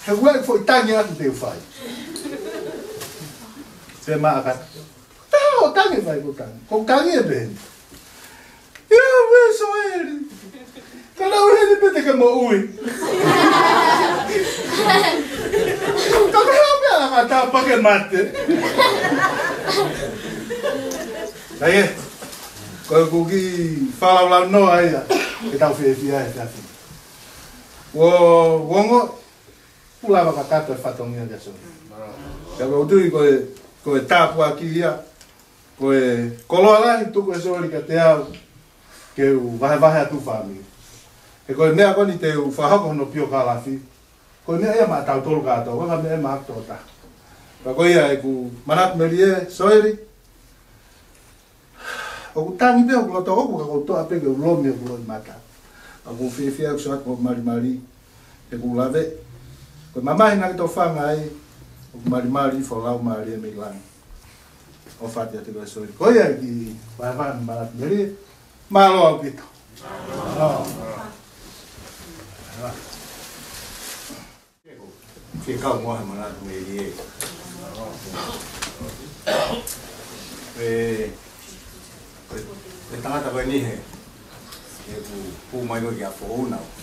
he ʻoku ʻikai foʻi tangi ʻaku te u fai. Pea mo ʻAkata. Taha hoʻo tangi fai ko e tangi. Ko e tangi ē pē eni. ʻIo, ʻauē Soeli. Ka naʻa u heni pē te ke moʻui. Ka ka hea pē ʻa ʻAkata pea ke mate. Ka ʻi ai, ko ʻeku kiʻi fakalaulaunoa ia, ke tau fiefia he efiafi ni. Kuo, kuo ongo, kuo lava kakato e fatongia kia Soeli. Pea ʻoku ou tui ko e, ko e tāpuaki ia, ko e koloa lahi tuku ʻe Soeli kiate au, ke u vahevahe atu fāmili. He ko e meʻa ko eni te u fakahoko hono piokalafi. Ko e meʻa ia maʻatautolu kātoa, ko e meʻa ia maʻaku tokotaha. Pea ko ia ʻeku manatu melie, Soeli. ʻOku tangi pē hoku loto, ʻoku ou toʻa pē ke u lomi hoku loʻimata. ʻOku ou fiefia ʻeku sio atu hoʻo malimali, ʻeku lave. Ko e mamahi naʻa ke tofanga ai, ʻoku malimali, folau mālie mei langi. ʻOfa atu kiate koe Soeli. Ko ia e kiʻi vahevahe manatu melie. Mālō ʻaupito. Mālō. Fie kau mo ha manatu melie. ʻE, ko e, ko e tangata ko eni he, he ʻoku, ʻoku mai ko ē ki ʻApifoʻou naʻa ku,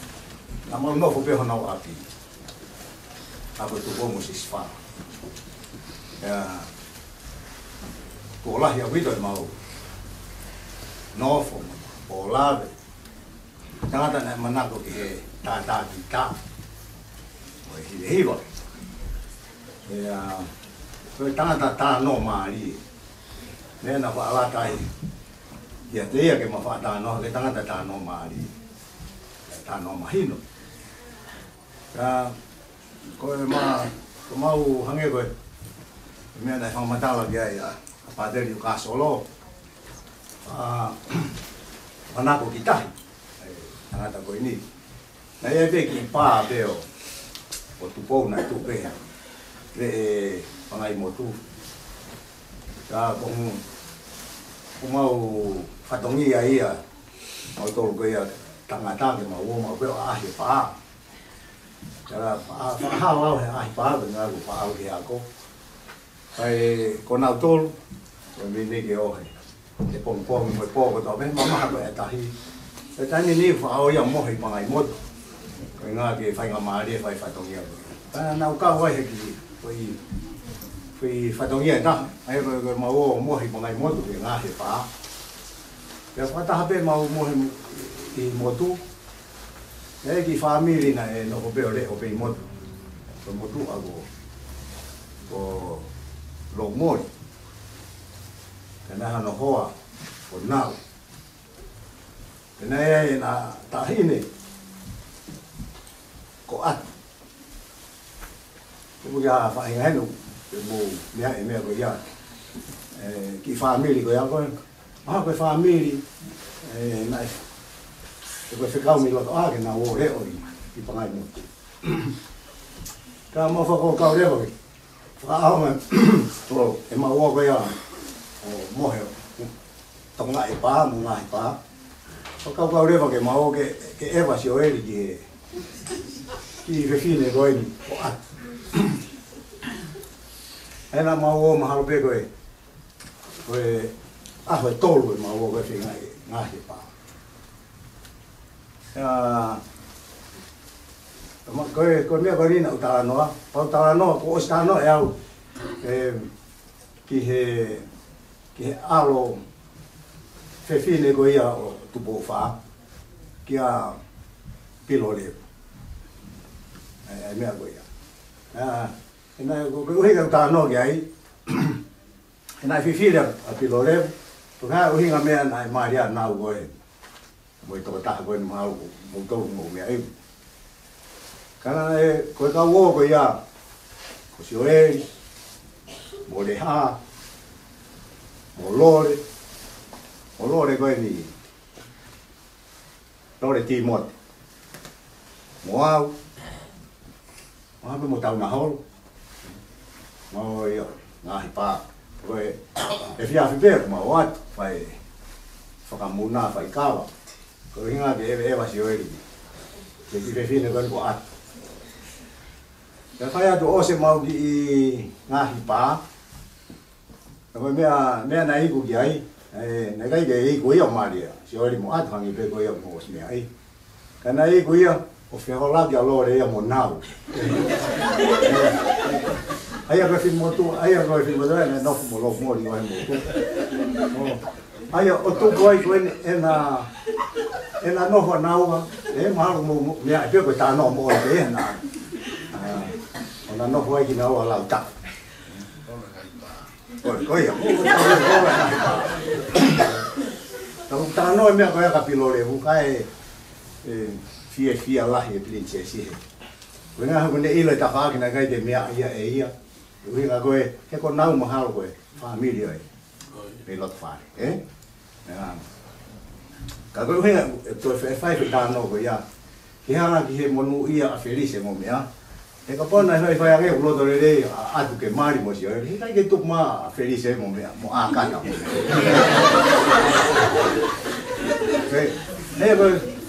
naʻa mau nofo pē honau ʻapi. ʻA ko e tupu mo Sisifā. ʻIa, kuo lahi ʻaupito ʻemau nofo, ʻo lave. Tangata naʻe manako ki he tātākita ʻo e hiva. Ia, ko e tangata tānō mālie. Meʻa naʻe faʻa lata ai ʻiate ia ke ma faʻa tānō, ko e tangata tānō mālie. Tānō mahino. Ka, ko e ma, ko mau hangē ko e meʻa naʻe fakamatala ki ai ʻa, ʻa Pateli ʻUkasolo. ʻA, manako ki tahi. ʻE, tangata ko eni. Naʻe ʻi ai pē kiʻi pā pē ʻo, ʻo Tupou naʻe tuʻu pē. Pē ʻe Pangaimotu. Ka ko mu, ko mau fatongia ia. Mau tolu ko ia tangata ke mau ō mau pē ʻo ʻaʻahi e pā. Ka, ʻa, ʻa, ʻa, ʻa, he ʻaʻahi pā, ko e ngaahi pā ʻo he ako. Kae ko nautolu, ko e mimi ke ʻohe. He pongipongi, ko e pō, ko e tau, mei mamaha ko e tahi. Ko e taimi ni faʻa ō ia mohe ʻi Pangaimotu. Ko e ngaahi faingamālie, fai fatongia ko. Ka nau kau ai he kiʻi, ko e, ko e fatongia ʻe taha, ʻa ia ko e, ko e mau ō mohe ʻi Pangaimotu, ke ngaahi pā. Pea fakataha pē mau mohe ʻi motu, ʻe ki he fāmili naʻe nofo pē ʻo leʻo pē ʻi motu. Ko e motuʻa ko, ko Loumoli. Pea naʻe ʻi ai hano hoa ko Nau. Pea naʻe ʻi ai ʻena taʻahine ko ʻAtu. Ko ia faʻahinga henu, ke mou meaʻi e meʻa ko ia. ʻE, kiʻi fāmili ko ia ko e. Mahalo ko e fāmili, ʻe, naʻe, ʻe ko e fekau mei loto ʻa ke nau ō leʻo ʻi, ʻi Pangaimotu. Ka mau fakakaukau leva ke. Fakaʻaonga, ʻo, ʻe mau ō ko ia, ʻo mohe, ʻo, tonga e pā, mo ngaahi pā. Fakakaukau leva ke mau ō ke, ke ʻeva Sioeli ki he, ki he fefine ko eni, ko ʻAtu. ʻE naʻa mau ō mahalo pē ko e, ko e ʻaho ʻe tolu ʻe mau ō ko e feinga e ngaahi pā. Ia, ma-, ko e, ko e meʻa ko eni naʻa ku talanoa, pau talanoa, kuo ʻosi talanoa ʻe au, ʻe, ki he, ki he ʻalo fefine ko ia ʻo Tupou Fā, kia Pilolevu. ʻE, ʻe meʻa ko ia. Ia, ʻe naʻe, ko, ko e ʻuhinga naʻa ku talanoa ki ai, ʻe naʻe fifili ʻa, ʻa Pilolevu, ko e hā e ʻuhinga meʻa naʻe mali ai Nau ko e, mo e tokotaha ko eni mahalo ko, mo tolu mo meʻa iu. Ka naʻe, ko e kau ō ko ia, ko Sioeli, mo Leha, mo Lole, mo Lole ko eni, Lole Timote. Mo au, mo au pē mo Taunaholo. Mo ia, ngaahi pā. Ko e, efiafi pē, mau ō atu, fai fakamuna, fai kava. Ko e ʻuhinga ke ʻeva, ʻeva Sioeli. Ke ki fefine ko eni ko ʻAtu. Pea fai atu ʻosi ʻemau kiʻi ngaahi pā. Ka ko e meʻa, meʻa naʻe iku ki ai, ʻe, naʻe ʻikai ke iku ia ʻo mali ia. Sioeli mo ʻAtu hangē pē ko ia mo ʻosi meʻa ai. Ka naʻe iku ia, ʻo fehola kia Lole ia mo Nau. ʻA ia ko e finemotuʻa, ʻa ia ko e finemotuʻa, naʻe nofo mo Loumoli ʻo he motu. ʻO, ʻa ia ʻo tupu ai ko eni, ʻena, ʻena nofo ʻa Nau ʻa, ʻe mahalo mo, mo, meʻa ʻe pē ko e talanoa mo ʻoe pē ʻena. ʻA, ʻo na nofo ai ki Nau ʻa Lauta. Ko, ko ia. Tau talanoa e meʻa ko ia kia Pilolevu, kae, ʻe, fiefia lahi e pilinisesi he. Ko e ʻuhinga ko ʻene ʻilo e tafaʻaki naʻe ʻikai ke meʻa ia ʻe ia. ʻUhinga ko e, he ko Nau mahalo ko e, fāmili ʻo e. Mei loto fale, ē? ʻA. Ka ko e ʻuhinga, ʻe toe fai, fai, fai talanoa ko ia. Ke hanga ki he monūʻia ʻa Felise mo meʻa. He kapau naʻe fai, fai ange ʻoku loto lelei ʻa, ʻAtu ke mali mo Sioeli. He ʻikai ke tuku mai ʻa Felise mo meʻa, mo ʻAkata mo meʻa. He, he ko,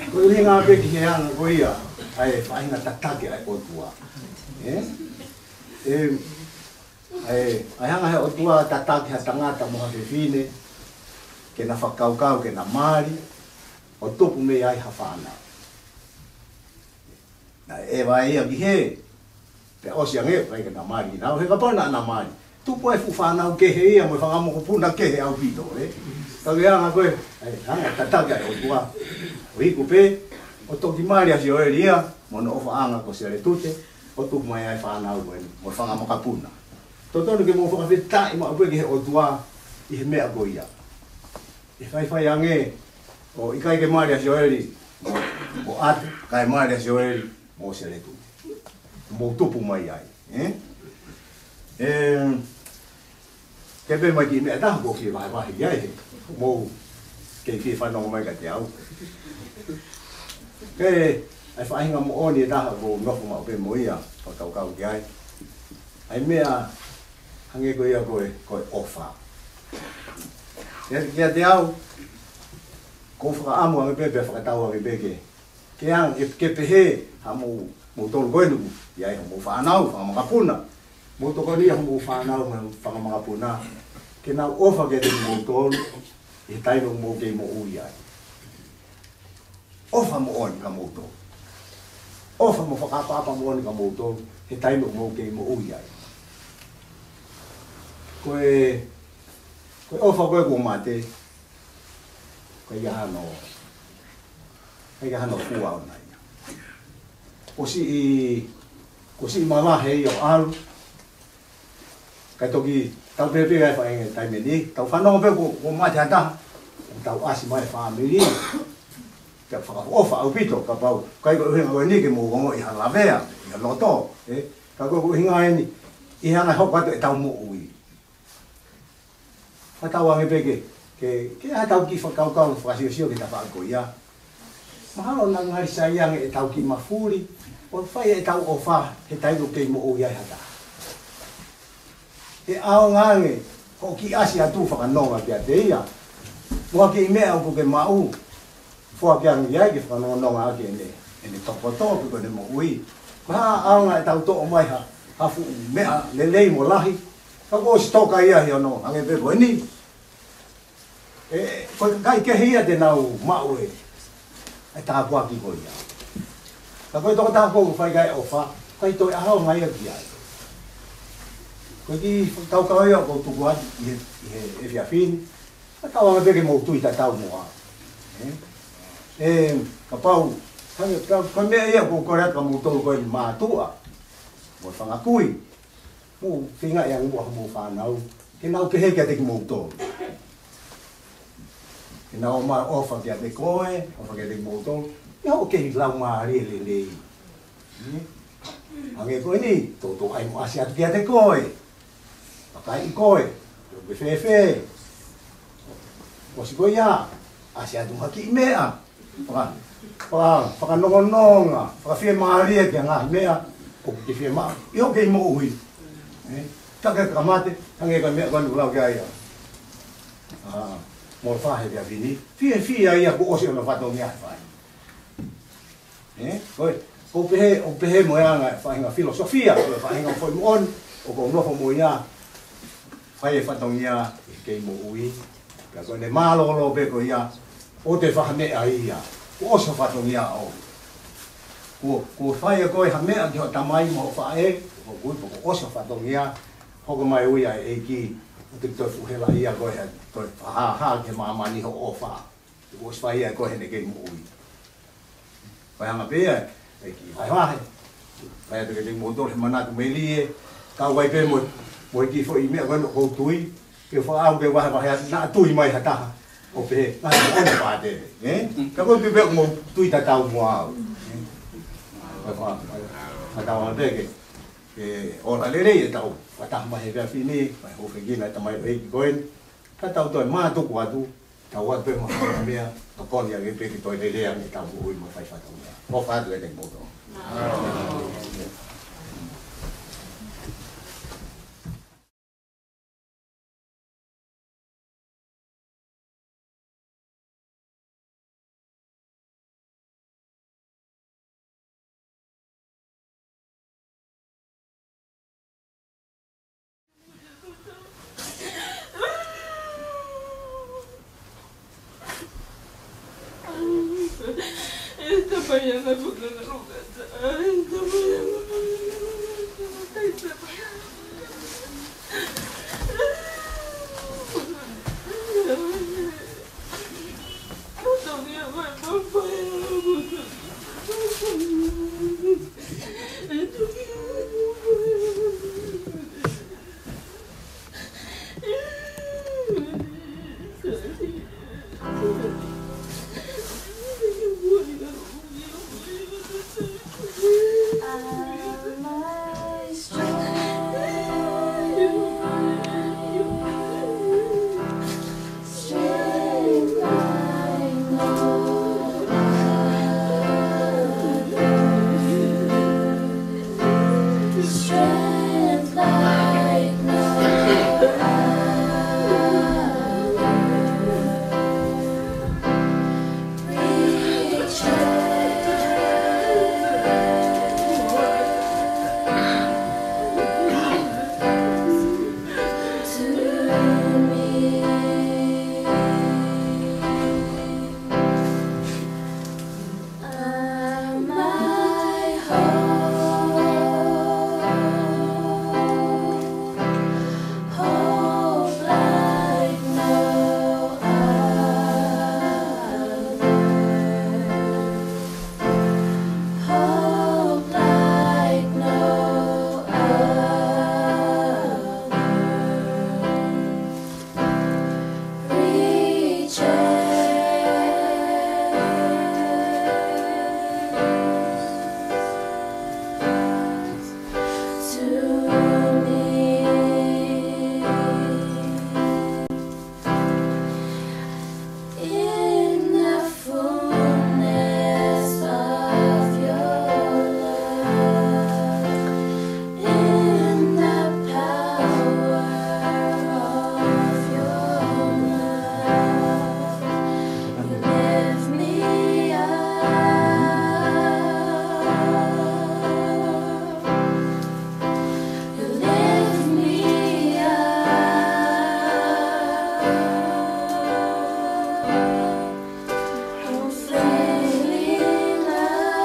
ko e ʻuhinga pē ki he anga ko ia. ʻA e faʻahinga tataki ʻa e ʻOtua. Ē? Ē, ʻA e, ʻa e hanga he ʻOtua tataki ha tangata mo ha fefine, ke na fakakaukau, ke na mali, ʻo tupu mei ai ha fānau. Naʻe ʻeva ia ki hē, pea ʻosi ange, ʻikai ke na mali, naʻa, he kapau naʻa na mali. Tupu ai fuʻu fānau kehe ia, mo e fanga mokopuna kehe ʻaupito, ē. Ka ko e anga ko ē, ʻa e, hanga tataki ʻa e ʻOtua. ʻO iku pē, ʻO toki mali ʻa Sioeli ia, mo hono ʻofaʻanga ko Seletute, ʻo tupu mai ai e fānau ko eni, mo e fanga makapuna. Totonu ke mou fakafetaʻi maʻu pē ki he ʻOtua ʻi he meʻa ko ia. ʻE faifai ange, ʻo ʻikai ke mali ʻa Sioeli mo, mo ʻAtu, kae mali ʻa Sioeli mo Seletute. Mou tupu mai ai, ē? ʻE, ke pē mai ki he meʻa ʻe taha ʻoku ou fie vahevahe ai, he mou kei fie fanongo mai kiate au. Pea ʻi ai e faʻahinga moʻoni ʻe taha ʻoku ou nofo maʻu pē mo ia, fakakaukau ki ai. ʻA e meʻa hangē ko ia ko e, ko e ʻofa. Ia kiate au, ʻoku ou fakaʻamu ange pē, pea fakatau ange pē ke, ke ang-, ke, ke pehē, ha mou, moutolu ko eni ʻoku ʻi ai hoʻomou fānau, fanga makapuna. Mou tokoni ʻa hoʻomou fānau mo e fanga makapuna ke nau ʻofa kiate kimoutolu ʻi he taimi ʻoku mou kei moʻui ai. ʻOfa moʻoni kia moutolu. ʻOfa mo fakaʻapaʻapa moʻoni kia moutolu he taimi ʻoku mou kei moʻui ai. Ko e, ko e ʻofa ko ē kuo mate, ʻikai hano, ʻikai hano fua ʻona ia. Kuo siʻi, kuo siʻi mavahe ia ʻo ʻalu. Kae toki tau pehē pē ai faʻahinga taimi ni, tau fanongo pē kuo, kuo mate ha taha, tau ʻasi mai e fāmili. Pea fakaʻofa ʻaupito, kapau ʻikai ko e ʻuhinga ko eni ke mou ongoʻi ha lavea ʻi ha loto, ē? Ka ko e ʻuhinga eni, ʻi he anga e hoko atu ʻetau moʻui. Fakatau ange pē ke, ke, ke ʻai haʻatau kiʻi fakakaukau fakasiosio ki he tafaʻaki ko ia. Mahalo naʻa ngali sai ange ʻetau kiʻi mafuli ʻo fai ʻetau ʻofa he taimi ʻoku kei moʻui ai ha taha. ʻE ʻaonga ange hoʻo kiʻi ʻasi atu fakanonga kiate ia. Mo ha kiʻi meʻa ʻoku ke maʻu, foaki ange ki ai ke fakanonganonga ʻaki ʻene, ʻene tokoto pe ko ʻene moʻui. Mahalo ʻaonga ʻetau toʻo mai ha, ha fuʻu meʻa lelei mo lahi, ka kuo ʻosi toka ia ʻi hono hangē pē ko eni. ʻE, ko e kakai kehe ia te nau maʻu e, e tāpuaki ko ia. Ka ko e tokotaha ʻoku fai ki ai e ʻofa, ʻikai toe ʻaonga ia ki ai. Ko e kiʻi fakakaukau ia ʻoku ou tuku atu ʻi he, ʻi he efiafi ni. Fakatau ange pē ke mou tui tatau mo au. Ē? Ē, kapau, hangē, ka, ko e meʻa ia ʻoku ou kole atu kia moutolu ko eni mātuʻa mo e fanga kui. Mou feingaʻi ange muʻa hoʻomou fānau ke nau pehē kiate kimoutolu. Ke nau ō mai ʻo ʻofa kiate koe, ʻofa kiate kimoutolu. ʻI hoʻo kei laumālie lelei. Ē? Hangē ko eni, toutou ʻai mo ʻasi atu kiate koe. Vakai koe, ʻoku ke fēfē. ʻOsi ko ia, ʻasi atu mo ha kiʻi meʻa. Faka-, faka-, fakanongononga, fakafiemālie ki he ngaahi meʻa ʻoku ke fiemaʻu ʻi hoʻo kei moʻui. Ē? Ka ke ka mate, hangē ko e meʻa ko eni ʻoku lau ki ai ʻa, ʻa Molofaʻa he efiafi ni. Fiefia ia kuo ʻosi hono fatongia he fai. Ē, ko e, ʻoku ou pehē, ʻoku ou pehē mo e anga e faʻahinga filosofia, ko e faʻahinga foʻi moʻoni ʻoku ou nofo mo ia, fai e fatongia ʻi he kei moʻui. Pea ko ʻene mālōlō pē ko ia, ʻoua te fai ha meʻa ia, kuo ʻosi hoʻo fatongia ʻo. Kuo, kuo fai ʻe koe ha meʻa ki hoʻo tamai mo hoʻo faʻē, ʻoku ui pē kuo ʻosi hoʻo fatongia, hoko mai ui ʻa e ʻEiki, ʻoua te ke toe fuʻu helaʻia koe, toe fakahāhā ki māmani hoʻo ʻofa. Kuo ʻosi fai ʻe koe heʻene kei moʻui. Fai ange pē ia, ʻe kiʻi vahevahe. Fai atu kiate kimoutolu he manatu melie, kau ai pē mo, mo e kiʻi foʻi meʻa ko eni ʻoku ou tui, ke fakaʻau ke vahevahe atu, naʻa tui mai ha taha ʻo pehē, naʻa tui ʻona pātele, ē? Ka ko e tui pē ʻoku mou tui tatau mo au. Ē? Ka fa-, fakatau ange pē ke, ke ola lelei ʻetau fakataha mai he efiafi ni, fai hou fekina e tamaioʻeiki ko eni, ka tau toe mātuku atu, tau atu pē mo ha meʻa, tokoni ange pē ke toe lelei ange ʻetau moʻui mo fai fatongia. ʻOfa atu kiate kimoutolu. Strength like no other. Reach out to me. Are my hope, hope like no other, hope like no other. Reaches to me. In the fullness of your love, in the power of your love, you lift me up. You lift me up. Unfailing love,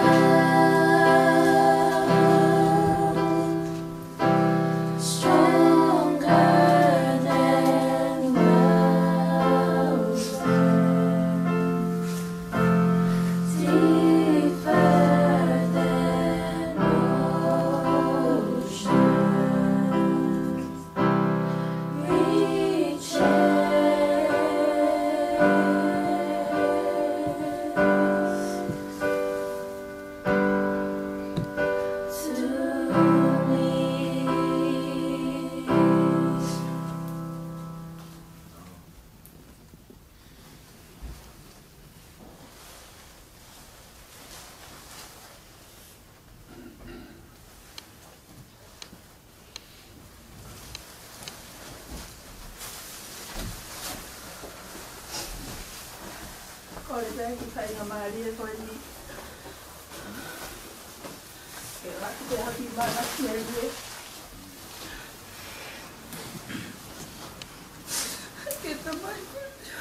stronger than mountains, deeper than oceans. Reaches to me. Kole pē ki he faingamālie ko eni ke ʻoatu pē haʻaku mana ki he ʻEiki. Ke tamai ko eni.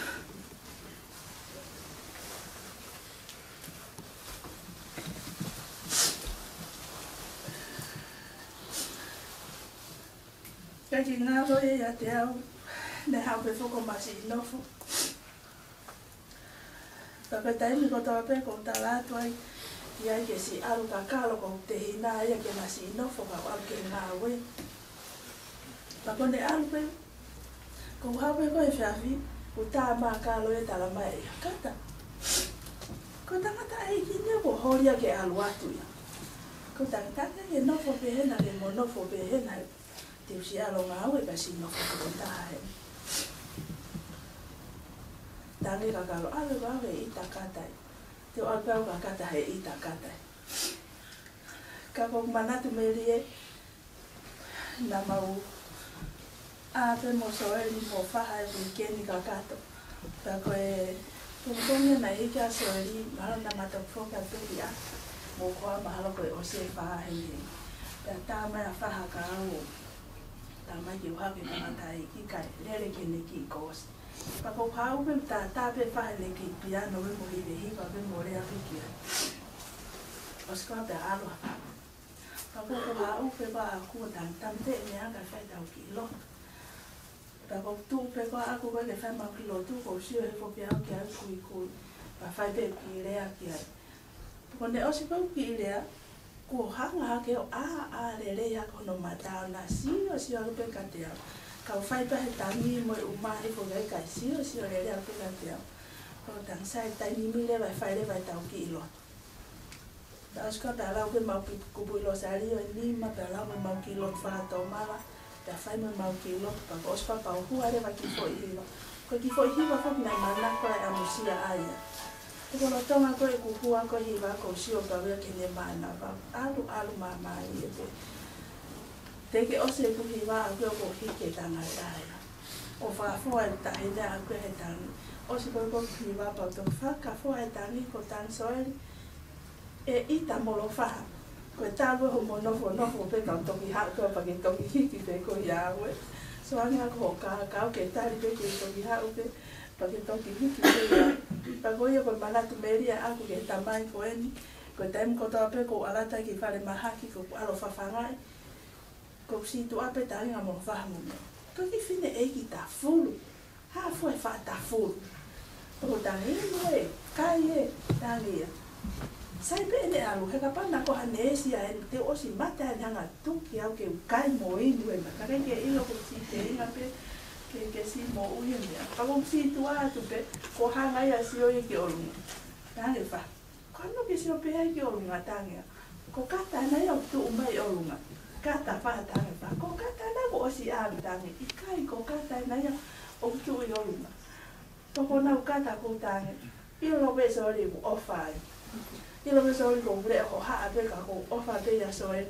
Ka ʻikai ke ngalo ia ʻiate au, ne haʻu pē foki ʻo masiʻi nofo. Ka ko e taimi kotoa pē ʻoku ou tala atu ai ki ai ke siʻi ʻalu kakalo, ko ʻeku tehina ia ke masiʻi nofo ka u ʻalu ki he ngāue. Pea ko ʻene ʻalu pē, ko ʻeku haʻu pē ko ē he efiafi, kuo tā mai ʻa Kalo ia ʻo talamai ʻe ia, Kata, ko e tangataʻeiki ni ia kuo holi ia ke ʻalu atu ia. Ko e tangataʻeiki ke nofo pē hena, ke mo nofo pē hena, te u siʻi ʻalu ʻo ngāue pea siʻi nofo pē ʻo taha heni. Tangi ʻa Kalo, ʻalu ʻo ʻalu he ʻita Kata ia. Te u ʻalu pē au kia Kata he ʻita Kata ia. Ka ko ʻeku manatu, Melie, naʻa mau ʻā pē mo Soeli mo Faha he uikeʻeni kakato. Pea ko e pongipongi naʻe hiki ai ʻa Soeli, mahalo naʻa ma toki foki atu ia mo Koa, mahalo ko e ʻosi e fā heni. Pea tā mai ʻa Faha kia au, tā mai ke u haʻu ki he tangataʻeiki kae lele ki heʻene kiʻi koosi. Pea ko ʻeku haʻu pē, tā, tā pē ʻe Faha ʻene kiʻi piano pē mo e hiva pē mo lea pē ki ai. ʻOsi ko ia pea ʻalu ʻa Faha. Pea ko ʻeku haʻu pē ko ē ʻaʻaku ʻo tangata, tāmateʻi meʻa kae fai ʻetau kiʻi lotu. Pea ko ʻeku tuʻu pē ko ē ʻaʻaku ko ē ke fai ʻemau kiʻi lotu, ʻoku ou sio hifo pē au ki ai ʻo kuikui. Pea fai pē ʻeku kiʻi lea ki ai. Pea ko ʻene ʻosi pē ʻeku kiʻi lea, kuo hanga hake ʻo ʻā, ʻā lelei hake hono mata ʻo na siosio hake pē kiate au. Kau fai pē he tangi mo e ʻumaʻā hifo ki ai kae siosio lelei hake pē kiate au. Ko e tangi, sai, taimi ni leva ʻe fai leva ʻetau kiʻi lotu. Pea ʻosi ko ia pea lau pē ʻemau kiʻi kupuʻi Losālio ʻe nima, pea lau pē ʻemau kiʻi lotu fakatomala, pea fai mo ʻemau kiʻi lotu, pea ko e ʻosi pea pau hua leva e kiʻi foʻi hiva. Ko e kiʻi foʻi hiva foki naʻe manako ai ʻa Musia ai ia. He ko e lolotonga ko ē ʻeku hua ko ē hiva ʻoku ou sio pē au ia ki heʻene mānava. ʻAlu, ʻalu māmālie pē. Teʻeki ʻosi ʻeku hiva ʻaʻaku ʻo hiki e tangata ia. ʻO fakafua e taʻahine ʻaʻaku he tangi. ʻOsi ko ē ʻeku hiva pea u toki fakafua e tangi ko Tangi Soeli. ʻE ʻita mo Lofaha. Ko e talu ʻe hoʻomo nofonofo pē ka u toki haʻu pē pea ke toki hiki pē koe ʻe au ē. So ange ʻa hoʻo kākau ke tali pē ke toki haʻu pē pea ke toki hiki pē ia. Pea ko ia ko e manatu melie ʻaʻaku ki he tamai ko eni. Ko e taimi kotoa pē ʻoku ou ʻalu atu ki falemahaki ʻoku ou ʻalu ʻo fafangaʻi. ʻOku ou sītuʻa pē Tangi mo Lofaha mo meʻa. Ko e kiʻi fineʻeiki tafulu. Hā fua e faʻa tafulu. ʻO Tangi mo e kai e Tangi ia. Sai pē ʻene ʻalu, he kapau naʻa ko ha neesi ʻa eni te u ʻosi mate ʻa eni hanga tuki au ke u kai mo inu e mata. Kai ke ʻilo ko e siʻi teinga pē ke, ke siʻi moʻui e meʻa. Ka ʻoku ou sītuʻa atu pē, ko e hanga ia ʻo sio ia ki ʻolunga. Tangi fa. Ko hono ke sio pē ai ki ʻolunga Tangi. Ko e kata ena ia ʻoku tuʻu mai ʻolunga. Kata fa Tangi fa. Ko e kata ena kuo ʻosi ʻalu Tangi. ʻIkai ko e kata ena ia ʻoku tuʻu ʻi ʻolunga. Ko ʻenau kata ko Tangi. ʻIlo pē Soeli ʻoku ʻofa ai. ʻIlo pē Soeli ʻoku ou leʻo hohaʻa pē ka ʻoku ou ʻofa pē ʻia Soeli.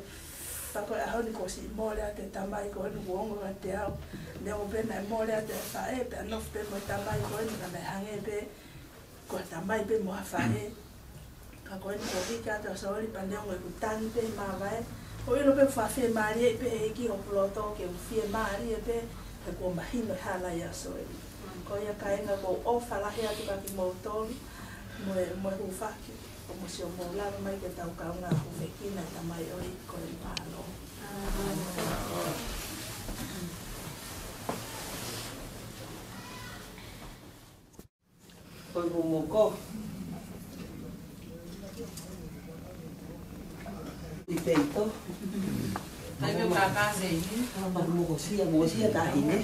Pea ko e ʻaho ni kuo ʻosi mole atu e tamai ko eni kuo ongo kiate au. Neongo pē naʻe mole atu e faʻē, pea nofo pē mo e tamai ko eni ka naʻe hangē pē ko e tamai pē mo ha faʻē. Ka ko eni kuo hiki atu ʻa Soeli pea neongo ʻeku tangi pē he māvae. ʻOku ou ʻilo pē ʻoku fiemālie pē ʻEiki hoku loto ke u fiemālie pē he kuo mahino e hala ʻia Soeli. Ko ia kāinga ʻoku ou ʻofa lahi atu kiate kimoutolu mo e, mo e hūfaki. ʻOmai siʻomou lava mai ke tau kaungā hūfekina e tamaioʻeiki ko eni, mālō. Ko e momoko. ʻI peito. Ai, ko e kākā sei. Ā, mokosia, mokosia taʻahine.